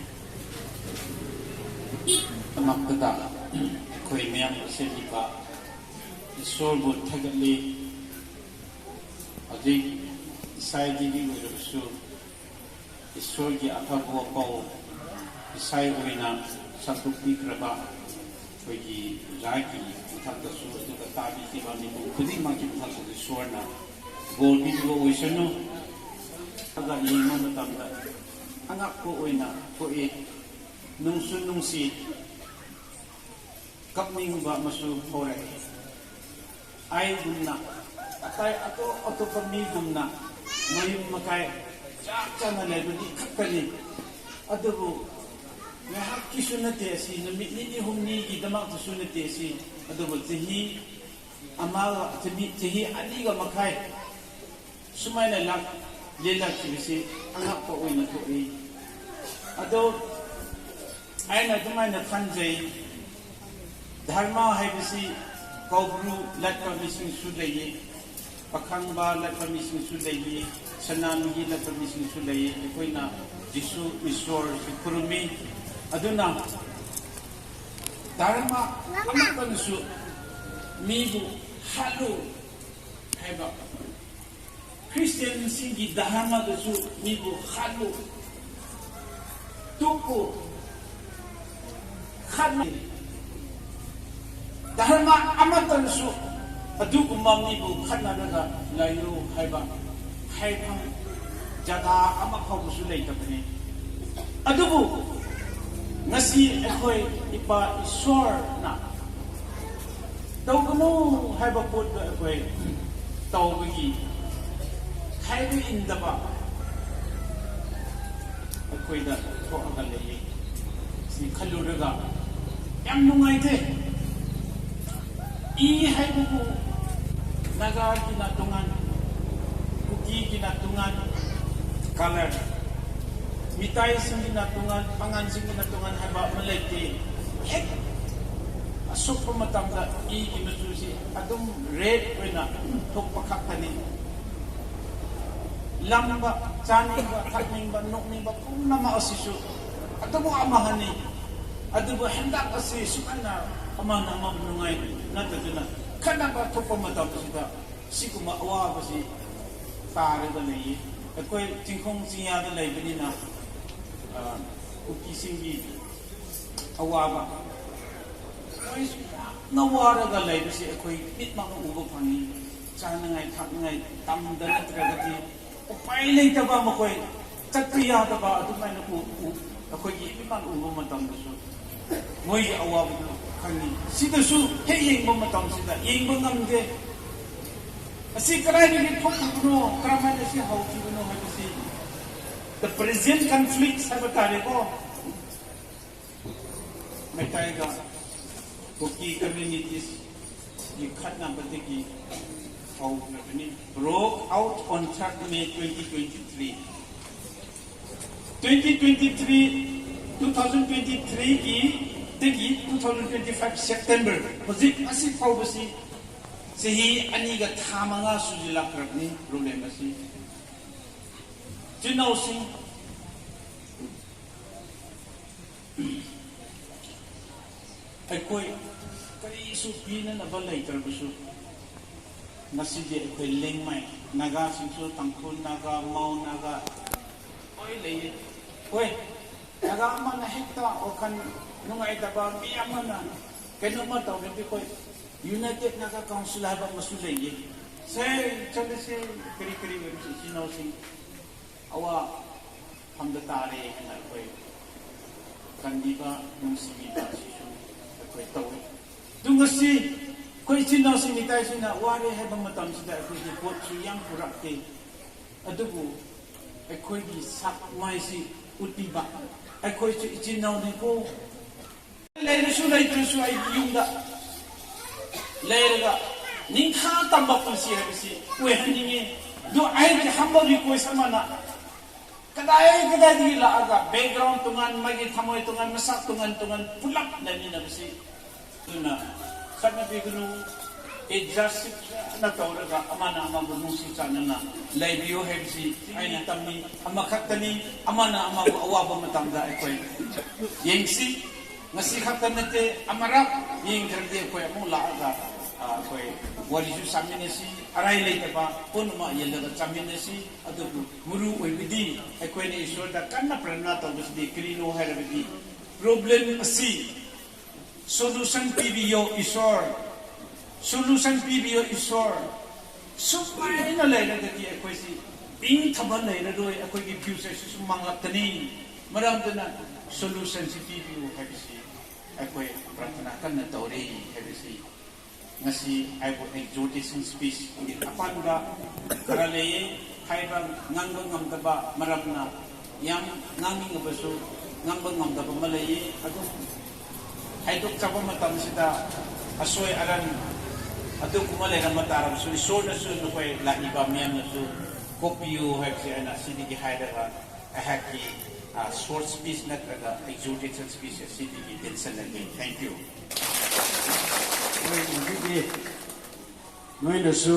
ꯑꯅꯛꯄꯗ ꯑꯩꯈꯣꯏ ꯃꯌꯥꯝ ꯁꯦꯝꯕꯤꯕ ꯏꯁꯣꯔꯕꯨ ꯊꯥꯒꯠꯂꯤ꯫ ꯍꯧꯖꯤꯛ ꯏꯁꯥꯒꯤ ꯑꯣꯏꯔꯕꯁꯨ ꯏꯁꯣꯔꯒꯤ ꯑꯐꯕ ꯄꯥꯎ ꯏꯁꯥꯒꯤ ꯑꯣꯏꯅ ꯁꯛꯇꯣꯛꯄꯤꯈ꯭ꯔꯕ ꯑꯩꯈꯣꯏꯒꯤ ꯑꯣꯖꯥꯒꯤ ꯃꯊꯛꯇꯁꯨ, ꯑꯗꯨꯒ ꯇꯥꯕꯤꯈꯤꯕ ꯃꯤꯄꯨꯝ ꯈꯨꯗꯤꯡꯃꯛꯀꯤ ꯃꯊꯛꯇꯁꯨ ꯏꯁꯣꯔꯅ ꯕꯣꯔ ꯄꯤꯕꯤꯕ ꯑꯣꯏꯁꯅꯨ꯫ ꯑꯗꯨꯒ ꯌꯦꯡꯕ ꯃꯇꯝꯗ ꯑꯉꯛꯄ ꯑꯣꯏꯅ ꯊꯣꯛꯏ, ꯅꯨꯡꯁꯨ ꯅꯨꯡꯁꯤ, ꯀꯞꯅꯤꯡꯕ ꯑꯃꯁꯨ ꯐꯥꯎꯔꯛꯏ꯫ ꯑꯩꯒꯨꯝꯅ, ꯑꯇꯩ ꯑꯇꯣꯞ ꯑꯇꯣꯞꯄ ꯃꯤꯒꯨꯝꯅ ꯃꯌꯨꯝ ꯃꯀꯥꯏ ꯆꯞ ꯆꯥꯅ ꯂꯩꯕꯗꯤ ꯈꯛꯇꯅꯤ꯫ ꯑꯗꯨꯕꯨ ꯉꯥꯏꯍꯥꯛꯀꯤꯁꯨ ꯅꯠꯇꯦ ꯑꯁꯤ, ꯅꯨꯃꯤꯠ ꯅꯤꯅꯤ ꯍꯨꯝꯅꯤꯒꯤꯗꯃꯛꯇꯁꯨ ꯅꯠꯇꯦ ꯑꯁꯤ, ꯑꯗꯨꯕꯨ ꯆꯍꯤ ꯑꯃꯒ, ꯆꯍꯤ, ꯆꯍꯤ ꯑꯅꯤꯒ ꯃꯈꯥꯏ ꯁꯨꯃꯥꯏꯅ ꯂꯥꯛ-, ꯂꯦꯜꯂꯛꯈꯤꯕꯁꯤ ꯑꯉꯛꯄ ꯑꯣꯏꯅ ꯊꯣꯛꯏ꯫ ꯑꯗꯣ ꯑꯩꯅ ꯑꯗꯨꯃꯥꯏꯅ ꯈꯟꯖꯩ, ꯙꯔꯃ ꯍꯥꯏꯕꯁꯤ ꯀꯧꯕ꯭ꯔꯨ ꯂꯠꯄ ꯃꯤꯁꯤꯡꯁꯨ ꯂꯩꯌꯦ, ꯄꯥꯈꯪꯕ ꯂꯠꯄ ꯃꯤꯁꯤꯡꯁꯨ ꯂꯩꯌꯦ, ꯁꯅꯥꯃꯍꯤ ꯂꯠꯄ ꯃꯤꯁꯤꯡꯁꯨ ꯂꯩꯌꯦ꯫ ꯑꯩꯈꯣꯏꯅ ꯖꯤꯁꯨ ꯏꯁꯣꯔꯁꯨ ꯈꯨꯔꯨꯝꯃꯤ꯫ ꯑꯗꯨꯅ ꯙꯔꯃ ꯑꯃꯠꯇꯅꯁꯨ ꯃꯤꯕꯨ ꯍꯥꯠꯂꯨ ꯍꯥꯏꯕ, ꯈ꯭ꯔꯤꯁꯇꯤꯌꯥꯟꯁꯤꯡꯒꯤ ꯙꯔꯃꯗꯁꯨ ꯃꯤꯕꯨ ꯍꯥꯠꯂꯨ, ꯇꯨꯞꯄꯨ, ꯈꯠꯅ-, ꯙꯔꯃ ꯑꯃꯠꯇꯅꯁꯨ ꯑꯗꯨꯒꯨꯝꯕ ꯃꯤꯕꯨ ꯈꯠꯅꯔꯒ ꯂꯩꯌꯨ ꯍꯥꯏꯕ ꯍꯥꯏꯐꯝ ꯖꯒꯥ ꯑꯃ ꯐꯥꯎꯕꯁꯨ ꯂꯩꯇꯕꯅꯤ꯫ ꯑꯗꯨꯕꯨ ꯉꯁꯤ ꯑꯩꯈꯣꯏ ꯏꯄꯥ ꯏꯁꯣꯔꯅ ꯇꯧꯒꯅꯨ ꯍꯥꯏꯕ ꯄꯣꯠꯇꯣ ꯑꯩꯈꯣꯏ ꯇꯧꯕꯒꯤ ꯍꯥꯏꯕ ꯏꯟꯗꯕ ꯑꯩꯈꯣꯏꯗ ꯊꯣꯛꯑꯒ ꯂꯩꯌꯦ꯫ ꯁꯤ ꯈꯜꯂꯨꯔꯒ ꯌꯥꯝ ꯅꯨꯡꯉꯥꯏꯇꯦ꯫ ꯏ ꯍꯥꯏꯕꯕꯨ ꯅꯥꯒꯥꯒꯤꯅ ꯇꯣꯉꯥꯟ, ꯀꯨꯀꯤꯒꯤꯅ ꯇꯣꯉꯥꯟ color, ꯃꯤꯇꯩꯁꯤꯡꯒꯤꯅ ꯇꯣꯉꯥꯟ, ꯄꯥꯉꯜꯁꯤꯡꯒꯤꯅ ꯇꯣꯉꯥꯟ ꯍꯥꯏꯕ ꯑꯃ ꯂꯩꯇꯦ꯫ ꯍꯦꯛ ꯑꯁꯣꯛꯄ ꯃꯇꯝꯗ ꯏꯒꯤ ꯃꯆꯨꯁꯤ ꯑꯗꯨꯝ red ꯑꯣꯏꯅ ꯊꯣꯛꯄ ꯈꯛꯇꯅꯤ꯫ ꯂꯝꯕ, ꯆꯥꯅꯤꯡꯕ, ꯊꯛꯅꯤꯡꯕ, ꯅꯣꯛꯅꯤꯡꯕ ꯄꯨꯝꯅꯃꯛ ꯑꯁꯤꯁꯨ ꯑꯗꯨꯕꯨ ꯑꯃꯍꯅꯤ꯫ ꯑꯗꯨꯕꯨ ꯍꯟꯗꯛ ꯑꯁꯤ ꯁꯨꯃꯥꯏꯅ ꯑꯃꯅ ꯑꯃꯕꯨ ꯅꯨꯡꯉꯥꯏ ꯅꯠꯇꯗꯨꯅ ꯈꯠꯅꯕ ꯊꯣꯛꯄ ꯃꯇꯝꯁꯤꯗ ꯁꯤꯒꯨꯝꯕ ꯑꯋꯥꯕꯁꯤ ꯇꯥꯔꯒ ꯂꯩꯌꯦ꯫ ꯑꯩꯈꯣꯏ ꯆꯤꯡꯈꯣꯡ ꯆꯤꯡꯌꯥꯗ ꯂꯩꯕꯅꯤꯅ, ꯑ, ꯀꯨꯀꯤꯁꯤꯡꯒꯤ ꯑꯋꯥꯕ, ꯃꯣꯏꯁꯨ ꯌꯥꯝꯅ ꯋꯥꯔꯒ ꯂꯩꯕꯁꯤ ꯑꯩꯈꯣꯏ ꯃꯤꯠꯃꯛꯅ ꯎꯕ ꯐꯪꯉꯤ꯫ ꯆꯥꯅꯉꯥꯏ ꯊꯛꯅꯉꯥꯏ ꯇꯝꯗ ꯅꯠꯇ꯭ꯔꯒꯗꯤ ꯎꯄꯥꯏ ꯂꯩꯇꯕ, ꯃꯈꯣꯏ ꯆꯠꯄ ꯌꯥꯗꯕ ꯑꯗꯨꯃꯥꯏꯅ ꯎ-, ꯎ-, ꯑꯩꯈꯣꯏꯒꯤ ꯃꯤꯠꯃꯛꯅ ꯎꯕ ꯃꯇꯝꯗꯁꯨ ꯃꯣꯏꯒꯤ ꯑꯋꯥꯕꯗꯨ ꯈꯪꯉꯤ꯫ ꯁꯤꯗꯁꯨ ꯍꯦꯛ ꯌꯦꯡꯕ ꯃꯇꯝꯁꯤꯗ ꯌꯦꯡꯕ ꯉꯝꯗꯦ꯫ ꯑꯁꯤ ꯀꯗꯥꯏꯗꯒꯤ ꯊꯣꯛꯈꯤꯕꯅꯣ, ꯀꯔꯝꯍꯥꯏꯅ ꯁꯤ ꯍꯧꯈꯤꯕꯅꯣ ꯍꯥꯏꯕꯁꯤ, the present conflict ꯍꯥꯏꯕ ꯇꯥꯔꯦꯀꯣ꯫ ꯃꯩꯇꯩꯒ ꯀꯨꯀꯤ communities ꯒꯤ ꯈꯠꯅꯕꯗꯒꯤ ꯍꯧꯈ꯭ꯔꯕꯅꯤ꯫ Broke out on third May twenty twenty-three꯫ Twenty twenty-three, two thousand twenty-three ꯒꯤ, ꯗꯒꯤ two thousand twenty-five September, ꯍꯧꯖꯤꯛ ꯑꯁꯤ ꯐꯥꯎꯕꯁꯤ ꯆꯍꯤ ꯑꯅꯤꯒ ꯊꯥ ꯃꯉꯥ ꯁꯨꯖꯤꯜꯂꯛꯈ꯭ꯔꯕꯅꯤ꯫ Problem ꯑꯁꯤ ꯏꯆꯤꯟ ꯏꯅꯥꯎꯁꯤꯡ, ꯑꯩꯈꯣꯏ ꯀꯔꯤꯁꯨ ꯄꯤꯅꯅꯕ ꯂꯩꯇ꯭ꯔꯕꯁꯨ, ꯉꯁꯤꯗꯤ ꯑꯩꯈꯣꯏ ꯂꯦꯡꯃꯥꯏ ꯅꯥꯒꯥꯁꯤꯡꯁꯨ, ꯇꯥꯡꯈꯨꯜ ꯅꯥꯒꯥ, ꯃꯥꯎ ꯅꯥꯒꯥ ꯂꯣꯏ ꯂꯩꯌꯦ꯫ ꯍꯣꯏ, ꯅꯥꯒꯥ ꯑꯃꯅ ꯍꯦꯛꯇ ꯋꯥꯈꯜ ꯅꯨꯡꯉꯥꯏꯇꯕ, ꯃꯤ ꯑꯃꯅ ꯀꯩꯅꯣꯝꯃ ꯇꯧꯔꯗꯤ ꯑꯩꯈꯣꯏ United Naga Council ꯍꯥꯏꯕ ꯑꯃꯁꯨ ꯂꯩꯌꯦ꯫ ꯁꯦ, ꯆꯠꯂꯁꯦ, ꯀꯔꯤ ꯀꯔꯤ ꯑꯣꯏꯔꯁꯨ ꯏꯆꯤꯟ ꯏꯅꯥꯎꯁꯤꯡ ꯑꯋꯥꯐꯝꯗ ꯇꯥꯔꯦ ꯍꯥꯏꯅ ꯑꯩꯈꯣꯏ ꯀꯟꯕꯤꯕ, ꯅꯨꯡꯁꯤꯕꯤꯕ ꯑꯁꯤꯁꯨ ꯑꯩꯈꯣꯏ ꯇꯧꯏ꯫ ꯑꯗꯨ ꯉꯁꯤ ꯑꯩꯈꯣꯏ ꯏꯆꯤꯟ ꯏꯅꯥꯎꯁꯤꯡ ꯃꯤꯇꯥꯏꯁꯤꯡꯅ ꯋꯥꯔꯦ ꯍꯥꯏꯕ ꯃꯇꯝꯁꯤꯗ ꯑꯩꯈꯣꯏꯒꯤ ꯄꯣꯠꯁꯨ ꯌꯥꯝ ꯄꯨꯔꯛꯇꯦ, ꯑꯗꯨꯕꯨ ꯑꯩꯈꯣꯏꯒꯤ ꯁꯛ ꯃꯥꯏꯁꯤ ꯎꯠꯄꯤꯕ, ꯑꯩꯈꯣꯏꯁꯨ ꯏꯆꯤꯟ ꯏꯅꯥꯎꯅꯤꯀꯣ꯫ ꯂꯩꯔꯁꯨ ꯂꯩꯇ꯭ꯔꯁꯨ ꯑꯩꯒꯤ ꯌꯨꯝꯗ ꯂꯩꯔꯒ ꯅꯤꯡꯈꯥ ꯇꯝꯕ ꯄꯨꯟꯁꯤ ꯍꯥꯏꯕꯁꯤ ꯑꯣꯏꯍꯟꯅꯤꯡꯉꯤ꯫ ꯑꯗꯨ ꯑꯩꯒꯤ humble request ꯑꯃꯅ, ꯀꯗꯥꯏ ꯀꯗꯥꯏꯗꯒꯤ ꯂꯥꯛꯑꯒ, background ꯇꯣꯉꯥꯟ, ꯃꯥꯒꯤ ꯊꯃꯣꯏ ꯇꯣꯉꯥꯟ, ꯃꯁꯛ ꯇꯣꯉꯥꯟ ꯇꯣꯉꯥꯟ, ꯄꯨꯂꯞ ꯂꯩꯃꯤꯟꯅꯕꯁꯤ꯫ ꯑꯗꯨꯅ ꯈꯠꯅꯕꯤꯒꯅꯨ, adjust ꯐꯖꯅ ꯇꯧꯔꯒ ꯑꯃꯅ ꯑꯃꯕꯨ ꯅꯨꯡꯁꯤ ꯆꯥꯟꯅꯅ ꯂꯩꯕꯤꯌꯨ ꯍꯥꯏꯕꯁꯤ ꯑꯩꯅ ꯇꯝꯃꯤ꯫ ꯑꯃꯈꯛꯇꯅꯤ, ꯑꯃꯅ ꯑꯃꯕꯨ ꯑꯋꯥꯕ ꯃꯇꯝꯗ ꯑꯩꯈꯣꯏ ꯌꯦꯡꯁꯤ꯫ ꯉꯁꯤ ꯈꯛꯇ ꯅꯠꯇꯦ, ꯑꯃꯔꯛ ꯌꯦꯡꯈ꯭ꯔꯗꯤ ꯑꯩꯈꯣꯏ ꯑꯃꯨꯛ ꯂꯥꯛꯑꯒ ꯑꯩꯈꯣꯏ ꯋꯥꯔꯤꯁꯨ ꯁꯥꯃꯤꯟꯅꯁꯤ, ꯑꯔꯥꯏ ꯂꯩꯇꯕ ꯄꯨꯝꯅꯃꯛ ꯌꯦꯜꯂꯒ ꯆꯥꯃꯤꯟꯅꯁꯤ꯫ ꯑꯗꯨꯕꯨ ꯃꯔꯨ ꯑꯣꯏꯕꯗꯤ ꯑꯩꯈꯣꯏꯅ ꯏꯁꯣꯔꯗ ꯀꯟꯅ ꯄ꯭ꯔꯊꯅꯥ ꯇꯧꯕꯁꯤꯗꯤ ꯀꯔꯤꯅꯣ ꯍꯥꯏꯔꯕꯗꯤ, ꯄ꯭ꯔꯣꯕ꯭ꯂꯦꯝ ꯑꯁꯤ ꯁꯣꯂꯨꯁꯟ ꯄꯤꯕꯤꯌꯣ ꯏꯁꯣꯔ, ꯁꯣꯂꯨꯁꯟ ꯄꯤꯕꯤꯌꯣ ꯏꯁꯣꯔ꯫ ꯁꯨꯃꯥꯏꯅ ꯂꯩꯔꯒꯗꯤ ꯑꯩꯈꯣꯏꯁꯤ ꯏꯪꯊꯕ ꯂꯩꯔꯔꯣꯏ, ꯑꯩꯈꯣꯏꯒꯤ ꯐ꯭ꯌꯨꯆꯔꯁꯤꯁꯨ ꯃꯥꯡꯂꯛꯀꯅꯤ꯫ ꯃꯔꯝ ꯑꯗꯨꯅ ꯁꯣꯂꯨꯁꯟꯁꯤ ꯄꯤꯕꯤꯌꯨ ꯍꯥꯏꯕꯁꯤ ꯑꯩꯈꯣꯏ ꯄ꯭ꯔꯊꯅꯥ ꯀꯟꯅ ꯇꯧꯔꯤ ꯍꯥꯏꯕꯁꯤ ꯉꯁꯤ ꯑꯩꯕꯨ ꯑꯦꯛꯖꯣꯔꯇꯦꯁꯟ ꯁ꯭ꯄꯤꯆꯀꯤ ꯑꯄꯥꯟꯕ ꯈꯔ ꯂꯩꯌꯦ꯫ ꯍꯥꯏꯕ ꯉꯥꯡꯕ ꯉꯝꯗꯕ ꯃꯔꯝꯅ ꯌꯥꯝ ꯉꯥꯡꯅꯤꯡꯉꯕꯁꯨ ꯉꯥꯡꯕ ꯉꯝꯗꯕ ꯑꯃ ꯂꯩꯌꯦ꯫ ꯑꯗꯨꯝ ꯍꯥꯏꯗꯣꯛꯆꯕ ꯃꯇꯝꯁꯤꯗ ꯑꯁꯣꯏ ꯑꯔꯥꯟ ꯑꯗꯨꯒꯨꯝꯕ ꯂꯩꯔꯝꯕ ꯇꯥꯔꯕꯁꯨ ꯏꯁꯣꯔꯅꯁꯨ ꯅꯈꯣꯏ ꯂꯥꯛꯏꯕ ꯃꯤꯌꯥꯝꯅꯁꯨ ꯀꯣꯛꯄꯤꯌꯨ ꯍꯥꯏꯕꯁꯦ ꯑꯩꯅ ꯑꯁꯤꯗꯒꯤ ꯍꯥꯏꯔꯒ ꯑꯩꯍꯥꯛꯀꯤ ꯁꯣꯔꯠ ꯁ꯭ꯄꯤꯆ ꯅꯠꯇ꯭ꯔꯒ ꯑꯦꯛꯖꯣꯔꯇꯦꯁꯟ ꯁ꯭ꯄꯤꯆ ꯑꯁꯤꯗꯒꯤ ꯇꯦꯟꯁꯜꯂꯒꯦ꯫ Thank you꯫ ꯍꯣꯏ, ꯍꯧꯖꯤꯛꯇꯤ ꯅꯣꯏꯅꯁꯨ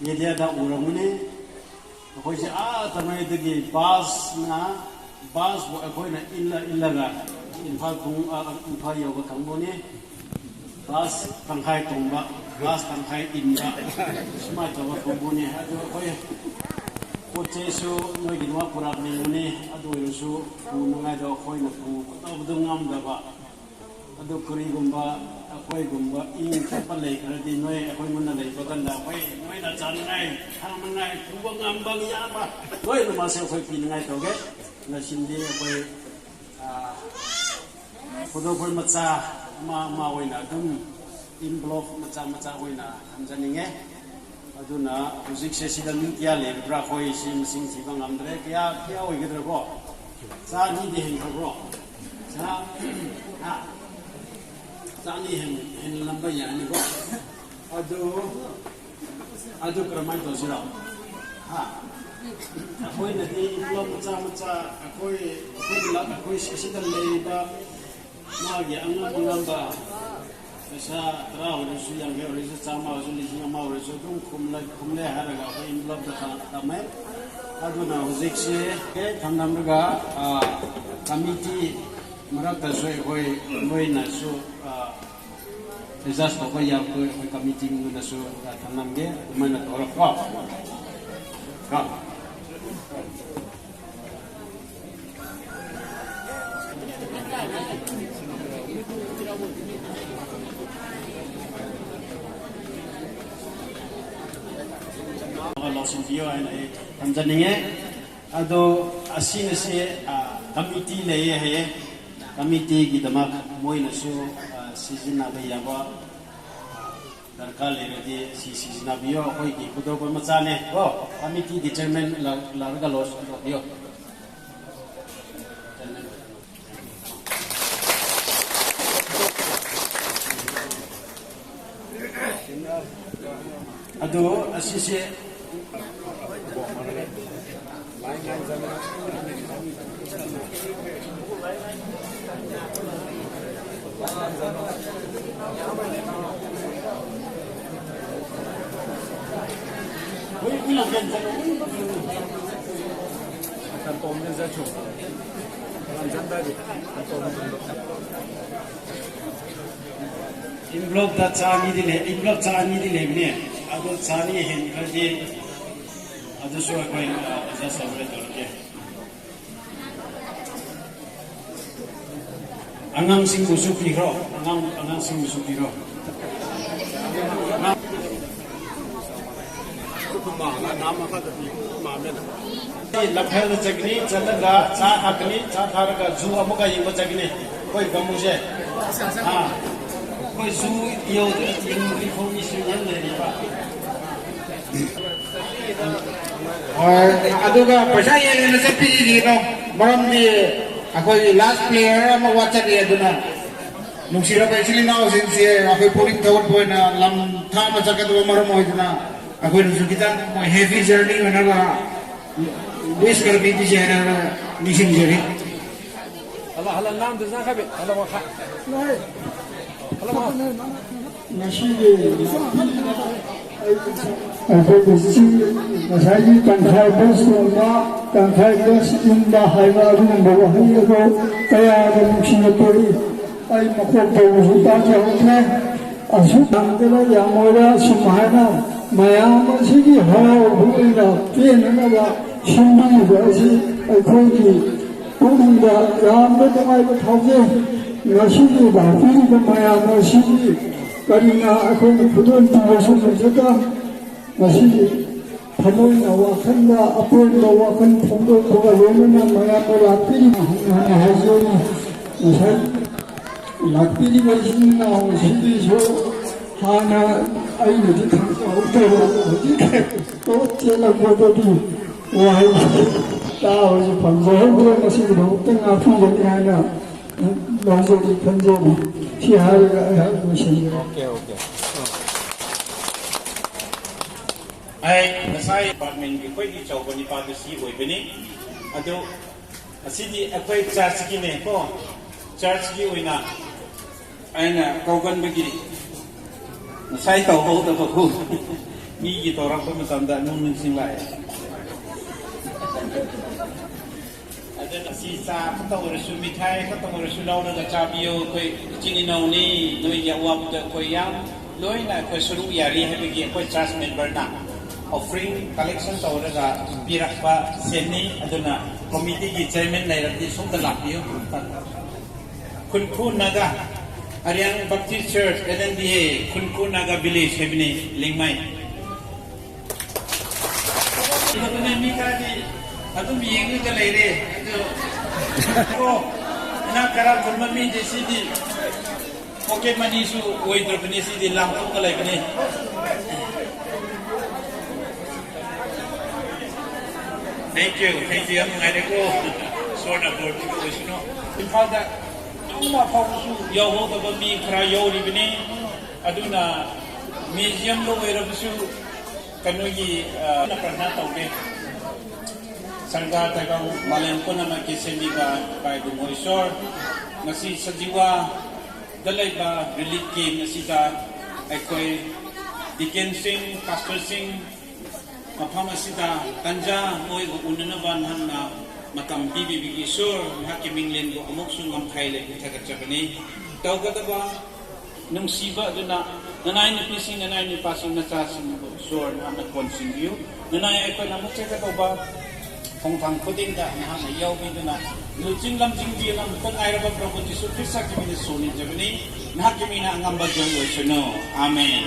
ꯃꯦꯗꯤꯌꯥꯗ ꯎꯔꯝꯒꯅꯤ, ꯑꯩꯈꯣꯏꯁꯦ ꯑꯥ ꯇꯃꯩꯗꯒꯤ ꯕꯁꯅ, ꯕꯁꯕꯨ ꯑꯩꯈꯣꯏꯅ ꯏꯜꯂ ꯏꯜꯂꯒ ꯏꯝꯐꯥꯜ ꯈꯣꯡ-, ꯑ, ꯏꯝꯐꯥꯜ ꯌꯧꯕ ꯀꯥꯡꯕꯨꯅꯤ꯫ ꯕꯁ ꯇꯪꯈꯥꯏ ꯇꯣꯡꯕ, ꯕꯁ ꯇꯪꯈꯥꯏ ꯏꯟꯕ, ꯁꯨꯃꯥꯏꯅ ꯇꯧꯕ ꯀꯥꯡꯕꯨꯅꯤ꯫ ꯑꯗꯨ ꯑꯩꯈꯣꯏ ꯄꯣꯠ ꯆꯩꯁꯨ ꯅꯣꯏꯒꯤꯗꯃꯛ ꯄꯨꯔꯛꯅꯤꯡꯕꯅꯤ, ꯑꯗꯨ ꯑꯣꯏꯔꯁꯨ ꯄꯨꯅꯉꯥꯏꯗꯣ ꯑꯩꯈꯣꯏꯅ ꯄꯨꯒꯗꯧꯕꯗꯣ ꯉꯝꯗꯕ꯫ ꯑꯗꯨ ꯀꯔꯤꯒꯨꯝꯕ ꯑꯩꯈꯣꯏꯒꯨꯝꯕ ꯏꯪ ꯇꯞꯄ ꯂꯩꯈ꯭ꯔꯗꯤ ꯅꯣꯏ ꯑꯩꯈꯣꯏ ꯃꯨꯟꯅ ꯂꯩꯕ ꯀꯥꯟꯗ ꯑꯩꯈꯣꯏ ꯅꯣꯏꯅ ꯆꯥꯅꯤꯡꯉꯥꯏ, ꯊꯛꯅꯤꯡꯉꯥꯏ, ꯄꯨꯕ ꯉꯝꯕ ꯌꯥꯕ ꯂꯣꯏꯅꯃꯛꯁꯦ ꯑꯩꯈꯣꯏ ꯄꯤꯅꯤꯡꯉꯥꯏ ꯇꯧꯒꯦ꯫ ꯉꯁꯤꯗꯤ ꯑꯩꯈꯣꯏ, ꯑꯥ, ꯈꯨꯗꯣꯜꯄꯣꯠ ꯃꯆꯥ ꯑꯃ ꯑꯃ ꯑꯣꯏꯅ ꯑꯗꯨꯝ ꯏꯟꯚꯣꯂꯞ ꯃꯆꯥ ꯃꯆꯥ ꯑꯣꯏꯅ ꯊꯝꯖꯅꯤꯡꯉꯦ꯫ ꯑꯗꯨꯅ ꯍꯧꯖꯤꯛꯁꯦ ꯁꯤꯗ ꯃꯤ ꯀꯌꯥ ꯂꯩꯔꯕ꯭ꯔꯥ? ꯑꯩꯈꯣꯏ ꯁꯤ ꯃꯁꯤꯡ ꯊꯤꯕ ꯉꯝꯗ꯭ꯔꯦ꯫ ꯀꯌꯥ, ꯀꯌꯥ ꯑꯣꯏꯒꯗ꯭ꯔꯥꯀꯣ? ꯆꯥ ꯑꯅꯤꯗꯤ ꯍꯦꯟꯈ꯭ꯔꯕ꯭ꯔꯣ? ꯆꯥ, ꯍꯥ? ꯆꯥ ꯑꯅꯤ ꯍꯦꯟ-, ꯍꯦꯟꯂꯝꯕ ꯌꯥꯅꯤꯀꯣ? ꯑꯗꯨ, ꯑꯗꯨ ꯀꯔꯝꯍꯥꯏꯅ ꯇꯧꯁꯤꯔꯣ? ꯍꯥ? ꯑꯩꯈꯣꯏꯅꯗꯤ ꯏꯟꯚꯣꯂꯞ ꯃꯆꯥ ꯃꯆꯥ ꯑꯩꯈꯣꯏ, ꯑꯩꯈꯣꯏ ꯂ-, ꯑꯩꯈꯣꯏ ꯑꯁꯤꯗ ꯂꯩꯔꯤꯕ ꯃꯥꯒꯤ ꯑꯉꯝ ꯑꯉꯝꯕ ꯄꯩꯁꯥ ꯇꯔꯥ ꯑꯣꯏꯔꯁꯨ, ꯌꯥꯡꯈꯩ ꯑꯣꯏꯔꯁꯨ, ꯆꯥꯝꯃ ꯑꯣꯏꯔꯁꯨ, ꯂꯤꯁꯤꯡ ꯑꯃ ꯑꯣꯏꯔꯁꯨ ꯑꯗꯨꯝ ꯈꯨꯝꯂ-, ꯈꯨꯝꯂꯦ ꯍꯥꯏꯔꯒ ꯑꯩꯈꯣꯏ ꯏꯟꯚꯣꯂꯞꯇ ꯊ-, ꯊꯝꯃꯦ꯫ ꯑꯗꯨꯅ ꯍꯧꯖꯤꯛꯁꯦ ꯊꯝꯂꯝꯂꯒ, ꯑ, ꯀꯃꯤꯇꯤ ꯃꯔꯛꯇꯁꯨ ꯑꯩꯈꯣꯏ ꯂꯣꯏꯅꯁꯨ, ꯑ, ꯑꯦꯗꯖꯁ ꯇꯧꯕ ꯌꯥꯕꯗꯣ ꯑꯩꯈꯣꯏ ꯀꯃꯤꯇꯤ ꯃꯤꯡꯗꯨꯅꯁꯨ ꯊꯝꯂꯝꯒꯦ꯫ ꯑꯗꯨꯃꯥꯏꯅ ꯇꯧꯔꯒ ꯀꯣ꯫ ꯀꯣ꯫ ꯂꯧꯁꯤꯟꯕꯤꯌꯣ ꯍꯥꯏꯅ ꯑꯩ ꯊꯝꯖꯅꯤꯡꯉꯦ꯫ ꯑꯗꯣ ꯑꯁꯤꯅꯁꯦ, ꯑ, ꯀꯃꯤꯇꯤ ꯂꯩꯌꯦ ꯍꯥꯏꯌꯦ꯫ ꯀꯃꯤꯇꯤꯒꯤꯗꯃꯛ ꯃꯣꯏꯅꯁꯨ, ꯑ, ꯁꯤꯖꯤꯟꯅꯕ ꯌꯥꯕ, ꯑ, ꯗꯔꯀꯥꯔ ꯂꯩꯔꯗꯤ ꯁꯤ ꯁꯤꯖꯤꯟꯅꯕꯤꯌꯣ꯫ ꯑꯩꯈꯣꯏꯒꯤ ꯈꯨꯗꯣꯜꯄꯣꯠ ꯃꯆꯥꯅꯦ ꯀꯣ꯫ ꯀꯃꯤꯇꯤꯒꯤ ꯆꯤꯌꯔꯃꯦꯟ ꯂꯥꯛ-, ꯂꯥꯛꯂꯒ ꯂꯧꯁꯤꯟꯕꯤꯌꯣ꯫ ꯑꯗꯨ ꯑꯁꯤꯁꯦ ꯏꯟꯚ꯭ꯂꯣꯞꯇ ꯆꯥ ꯑꯅꯤꯗꯤ ꯂꯩ, ꯏꯟꯚ꯭ꯂꯣꯞ ꯆꯥ ꯑꯅꯤꯗꯤ ꯂꯩꯕꯅꯦ꯫ ꯑꯗꯣ ꯆꯥ ꯑꯅꯤ ꯍꯦꯟꯈ꯭ꯔꯗꯤ ꯑꯗꯨꯁꯨ ꯑꯩꯈꯣꯏ, ꯑ, ꯑꯦꯗꯖꯁ ꯇꯧꯔꯒ ꯇꯧꯔꯒꯦ꯫ ꯑꯉꯥꯡꯁꯤꯡꯕꯨꯁꯨ ꯄꯤꯈ꯭ꯔꯣ, ꯑꯉꯥꯡ, ꯑꯉꯥꯡꯁꯤꯡꯕꯨꯁꯨ ꯄꯤꯔꯣ꯫ ꯂꯝꯐꯦꯜꯗ ꯆꯠꯀꯅꯤ, ꯆꯠꯂꯒ ꯆꯥ ꯊꯛꯀꯅꯤ, ꯆꯥ ꯊꯛꯂꯒ ꯖꯨ ꯑꯃꯨꯛꯀ ꯌꯦꯡꯕ ꯆꯠꯀꯅꯤ꯫ ꯑꯩꯈꯣꯏ ꯀꯥꯡꯕꯨꯁꯦ, ꯑꯥ, ꯑꯩꯈꯣꯏ ꯖꯨ ꯌꯧꯗ꯭ꯔꯤ, ꯌꯦꯡꯗ꯭ꯔꯤ ꯐꯥꯎ ꯃꯤꯁꯨ ꯌꯥꯝ ꯂꯩꯔꯤꯕ꯫ ꯍꯣꯏ, ꯑꯗꯨꯒ ꯄꯩꯁꯥ ꯌꯦꯟꯅꯅ ꯆꯠꯄꯤꯈꯤꯒꯅꯣ, ꯃꯔꯝꯗꯤ ꯑꯩꯈꯣꯏꯒꯤ ꯂꯥꯁ ꯄ꯭ꯂꯦꯌꯔ ꯑꯃ ꯋꯥꯠꯆꯔꯤ꯫ ꯑꯗꯨꯅ ꯅꯨꯡꯁꯤꯔꯕ ꯏꯆꯤꯜ ꯏꯅꯥꯎꯁꯤꯡꯁꯦ, ꯑꯩꯈꯣꯏ ꯄꯨꯛꯅꯤꯡ ꯊꯧꯒꯠꯄ ꯑꯣꯏꯅ ꯂꯝ ꯊꯥꯞꯅ ꯆꯠꯀꯗꯕ ꯃꯔꯝ ꯑꯣꯏꯗꯨꯅ ꯑꯩꯈꯣꯏꯅꯁꯨ ꯈꯤꯇꯪ ꯃꯣꯏ ꯍꯦꯄꯤ ꯖꯔꯅꯤ ꯑꯣꯏꯅꯕ ꯋꯤꯁ ꯈꯔ ꯄꯤꯕꯤꯁꯦ ꯍꯥꯏꯅ ꯅꯤꯡꯁꯤꯡꯖꯔꯤ꯫ ꯍꯜꯂꯣ, ꯍꯜꯂꯣ, ꯅꯥꯝꯗ ꯆꯪꯈ꯭ꯔꯕꯤ꯫ ꯍꯜꯂꯣ, ꯃꯈꯥ꯫ ꯍꯜꯂꯣ, ꯃꯈꯥ꯫ ꯉꯁꯤꯒꯤ ꯑꯩꯈꯣꯏꯒꯤ ꯆꯤꯡ, ꯉꯁꯥꯏꯒꯤ ꯇꯪꯈꯥꯏ ꯕꯁ ꯇꯣꯡꯕ, ꯇꯪꯈꯥꯏ ꯕꯁ ꯏꯟꯕ ꯍꯥꯏꯕ ꯑꯗꯨꯒꯨꯝꯕ ꯋꯥꯍꯩ ꯑꯗꯨ ꯀꯌꯥꯗ ꯅꯨꯡꯁꯤꯅ ꯄꯣꯛꯏ꯫ ꯑꯩ ꯃꯀꯣꯛ ꯇꯧꯕꯁꯨ ꯇꯥꯖꯍꯧꯗ꯭ꯔꯦ꯫ ꯑꯁꯨꯛ ꯌꯥꯝꯗꯅ ꯌꯥꯝ ꯑꯣꯏꯔꯦ꯫ ꯑꯁꯨꯝ ꯍꯥꯏꯅ ꯃꯌꯥꯝ ꯑꯁꯤꯒꯤ ꯍꯔꯥꯎꯕ ꯑꯣꯏꯅ ꯄꯦꯟꯅꯅꯕ ꯁꯤꯟꯕꯤꯔꯤꯕ ꯑꯁꯤ ꯑꯩꯈꯣꯏꯒꯤ ꯄꯨꯛꯅꯤꯡꯗ ꯌꯥꯝꯅ ꯅꯨꯡꯉꯥꯏꯕ ꯐꯥꯎꯖꯩ꯫ ꯉꯁꯤꯒꯤ ꯂꯥꯛꯄꯤꯔꯤꯕ ꯃꯌꯥꯝ ꯑꯁꯤꯒꯤ ꯀꯔꯤꯅ ꯑꯩꯈꯣꯏꯅ ꯈꯨꯗꯣꯜ ꯄꯤꯕꯁꯨ ꯂꯩꯖꯗ ꯉꯁꯤꯒꯤ ꯊꯃꯣꯏꯅ ꯋꯥꯈꯜꯗ ꯑꯄꯦꯟꯕ ꯋꯥꯈꯜ ꯐꯣꯡꯗꯣꯛꯄꯒ ꯂꯣꯏꯅꯅ ꯃꯌꯥꯝꯗ ꯂꯥꯛꯄꯤꯔꯤꯕ ꯍꯥꯏꯅ ꯍꯥꯏꯖꯔꯤ꯫ ꯉꯁꯥꯏ ꯂꯥꯛꯄꯤꯔꯤꯕ ꯏꯆꯤꯟ ꯏꯅꯥꯎꯁꯤꯡꯗꯨꯁꯨ ꯍꯥꯟꯅ ꯑꯩꯅꯗꯤ ꯈꯪꯖꯍꯧꯗꯕ ꯍꯧꯖꯤꯛ ꯄꯣꯠ ꯆꯦꯜꯂꯛꯄꯗꯗꯤ ꯋꯥꯍꯩ ꯇꯥꯕꯁꯨ ꯐꯪꯖꯍꯧꯗ꯭ꯔꯦ꯫ ꯃꯁꯤꯒꯤꯗꯃꯛꯇ ꯉꯥꯛꯄꯤꯒꯅꯤ ꯍꯥꯏꯅ ꯂꯧꯖꯔꯤ ꯈꯟꯖꯔꯤ꯫ ꯁꯤ ꯍꯥꯏꯔꯒ ꯑꯩꯍꯥꯛ ꯂꯣꯏꯁꯤꯟꯖꯔꯦ꯫ ꯑꯣꯀꯦ ꯑꯣꯀꯦ ꯑꯩ ꯉꯁꯥꯏ ꯗꯤꯄꯥꯔꯠꯃꯦꯟꯒꯤ ꯈ꯭ꯋꯥꯏꯗꯒꯤ ꯆꯥꯎꯕ ꯅꯤꯄꯥꯗꯨ ꯁꯤ ꯑꯣꯏꯕꯅꯤ꯫ ꯑꯗꯨ ꯑꯁꯤꯗꯤ ꯑꯩꯈꯣꯏ ꯆꯔꯆꯀꯤꯅꯦꯀꯣ꯫ ꯆꯔꯆꯀꯤ ꯑꯣꯏꯅ ꯑꯩꯅ ꯀꯧꯒꯟꯕꯒꯤ ꯉꯁꯥꯏ ꯇꯧꯍꯧꯗꯕꯕꯨ ꯃꯤꯒꯤ ꯇꯧꯔꯛꯄ ꯃꯇꯝꯗ ꯑꯗꯨꯝ ꯅꯤꯡꯁꯤꯡꯂꯛꯑꯦ꯫ ꯑꯗꯨꯅ ꯁꯤ ꯆꯥ ꯈꯛꯇ ꯑꯣꯏꯔꯁꯨ ꯃꯤꯊꯥꯏ ꯈꯛꯇ ꯑꯣꯏꯔꯁꯨ ꯂꯧꯔꯒ ꯆꯥꯕꯤꯌꯨ꯫ ꯑꯩꯈꯣꯏ ꯏꯆꯤꯟ ꯏꯅꯥꯎꯅꯤ꯫ ꯅꯣꯏꯒꯤ ꯑꯋꯥꯕꯗ ꯑꯩꯈꯣꯏ ꯌꯥꯝ ꯂꯣꯏꯅ ꯑꯩꯈꯣꯏ ꯁꯔꯨꯛ ꯌꯥꯔꯤ ꯍꯥꯏꯕꯒꯤ ꯑꯩꯈꯣꯏ ꯆꯔꯆ ꯃꯦꯝꯕꯔꯅ offering collection ꯇꯧꯔꯒ ꯄꯤꯔꯛꯄ ꯁꯦꯟꯅꯤ꯫ ꯑꯗꯨꯅ ꯀꯣꯃꯤꯇꯤꯒꯤ ꯆꯤꯌꯔꯃꯦꯟ ꯂꯩꯔꯕꯗꯤ ꯁꯣꯝꯗ ꯂꯥꯛꯄꯤꯌꯨ꯫ ꯈꯨꯟꯈꯨ Naga Ariyang Baptist church L N B A ꯈꯨꯟꯈꯨ ꯅꯥꯒꯥ ꯚꯤꯂꯦꯖ ꯍꯥꯏꯕꯅꯤ ꯂꯤꯡꯃꯩ꯫ ꯑꯗꯨꯅ ꯃꯤ ꯈꯔꯗꯤ ꯑꯗꯨꯝ ꯌꯦꯡꯉꯒ ꯂꯩꯔꯦ꯫ ꯑꯗꯨ ꯀꯣ ꯏꯅꯥꯛ ꯈꯔ ꯈꯨꯟꯕ ꯃꯤꯗꯤ ꯁꯤꯗꯤ ꯄꯣꯀꯦꯠ ꯃꯅꯤꯁꯨ ꯑꯣꯏꯗ꯭ꯔꯕꯅꯤ꯫ ꯁꯤꯗꯤ ꯂꯥꯡꯊꯣꯛꯑꯒ ꯂꯩꯕꯅꯤ꯫ Thank you, thank you. ꯌꯥꯝ ꯅꯨꯡꯉꯥꯏꯔꯦꯀꯣ꯫ ꯏꯁꯣꯔꯅ ꯕꯣꯔ ꯄꯤꯕ ꯑꯣꯏꯁꯅꯨ꯫ ꯏꯝꯐꯥꯜꯗ ꯅꯣꯡꯃ ꯐꯥꯎꯕꯁꯨ ꯌꯥꯎꯍꯧꯗꯕ ꯃꯤ ꯈꯔ ꯌꯥꯎꯔꯤꯕꯅꯤ꯫ ꯑꯗꯨꯅ ꯃ꯭ꯌꯨꯖꯤꯌꯝꯗ ꯑꯣꯏꯔꯕꯁꯨ ꯀꯩꯅꯣꯒꯤ ꯄ꯭ꯔꯊꯅꯥ ꯇꯧꯒꯦ꯫ ꯁꯪꯒꯥ ꯇꯥꯏꯕꯪ ꯃꯥꯂꯦꯝ ꯄꯨꯝꯅꯃꯛꯀꯤ ꯁꯦꯝꯕꯤꯕ ꯏꯄꯥ ꯏꯕꯨꯡꯉꯣ ꯏꯁꯣꯔ, ꯉꯁꯤ ꯁꯖꯤꯋꯥꯗ ꯂꯩꯕ ꯔꯤꯂꯤꯐ ꯀꯦꯝꯞ ꯑꯁꯤꯗ ꯑꯩꯈꯣꯏ ꯗꯤꯀꯦꯟꯁꯤꯡ, ꯄꯥꯁꯇꯔꯁꯤꯡ, ꯃꯐꯝ ꯑꯁꯤꯗ ꯇꯟꯖꯥ ꯃꯣꯏꯒ ꯎꯅꯅꯕ ꯅꯍꯥꯛꯅ ꯃꯇꯝ ꯄꯤꯕꯤꯕꯒꯤ ꯏꯁꯣꯔ, ꯅꯍꯥꯛꯀꯤ ꯃꯤꯡꯂꯦꯟꯕꯨ ꯑꯃꯨꯛꯁꯨ ꯉꯝꯈꯩ ꯂꯩꯕꯨ ꯊꯥꯒꯠꯆꯕꯅꯤ꯫ ꯇꯧꯒꯗꯕ ꯅꯨꯡꯁꯤꯕ ꯑꯗꯨꯅ ꯅꯅꯥꯏ ꯅꯨꯄꯤꯁꯤꯡ, ꯅꯅꯥꯏ ꯅꯨꯄꯥꯁꯤꯡ, ꯅꯆꯥꯁꯤꯡꯕꯨ ꯏꯁꯣꯔ ꯅꯍꯥꯛꯅ ꯀꯣꯟꯁꯤꯟꯕꯤꯌꯨ꯫ ꯅꯅꯥꯏ ꯑꯩꯈꯣꯏꯅ ꯑꯃꯨꯛ ꯆꯠꯀꯗꯧꯕ ꯈꯣꯡꯊꯥꯡ ꯈꯨꯗꯤꯡꯗ ꯅꯍꯥꯛꯅ ꯌꯥꯎꯕꯤꯗꯨꯅ ꯂꯨꯆꯤꯡ ꯂꯝꯖꯤꯡꯕꯤꯌꯨ꯫ ꯑꯃꯨꯛꯇ ꯉꯥꯏꯔꯕ ꯄ꯭ꯔꯚꯨ ꯖꯤꯁꯨ ꯈ꯭ꯔꯤꯁꯇꯀꯤ ꯃꯤꯡꯗ ꯁꯣꯟꯅꯖꯕꯅꯤ꯫ ꯅꯍꯥꯛꯀꯤ ꯃꯤꯡꯅ ꯑꯉꯝꯕ ꯖꯣꯏ ꯑꯣꯏꯁꯅꯨ꯫ ꯑꯥꯃꯦꯟ꯫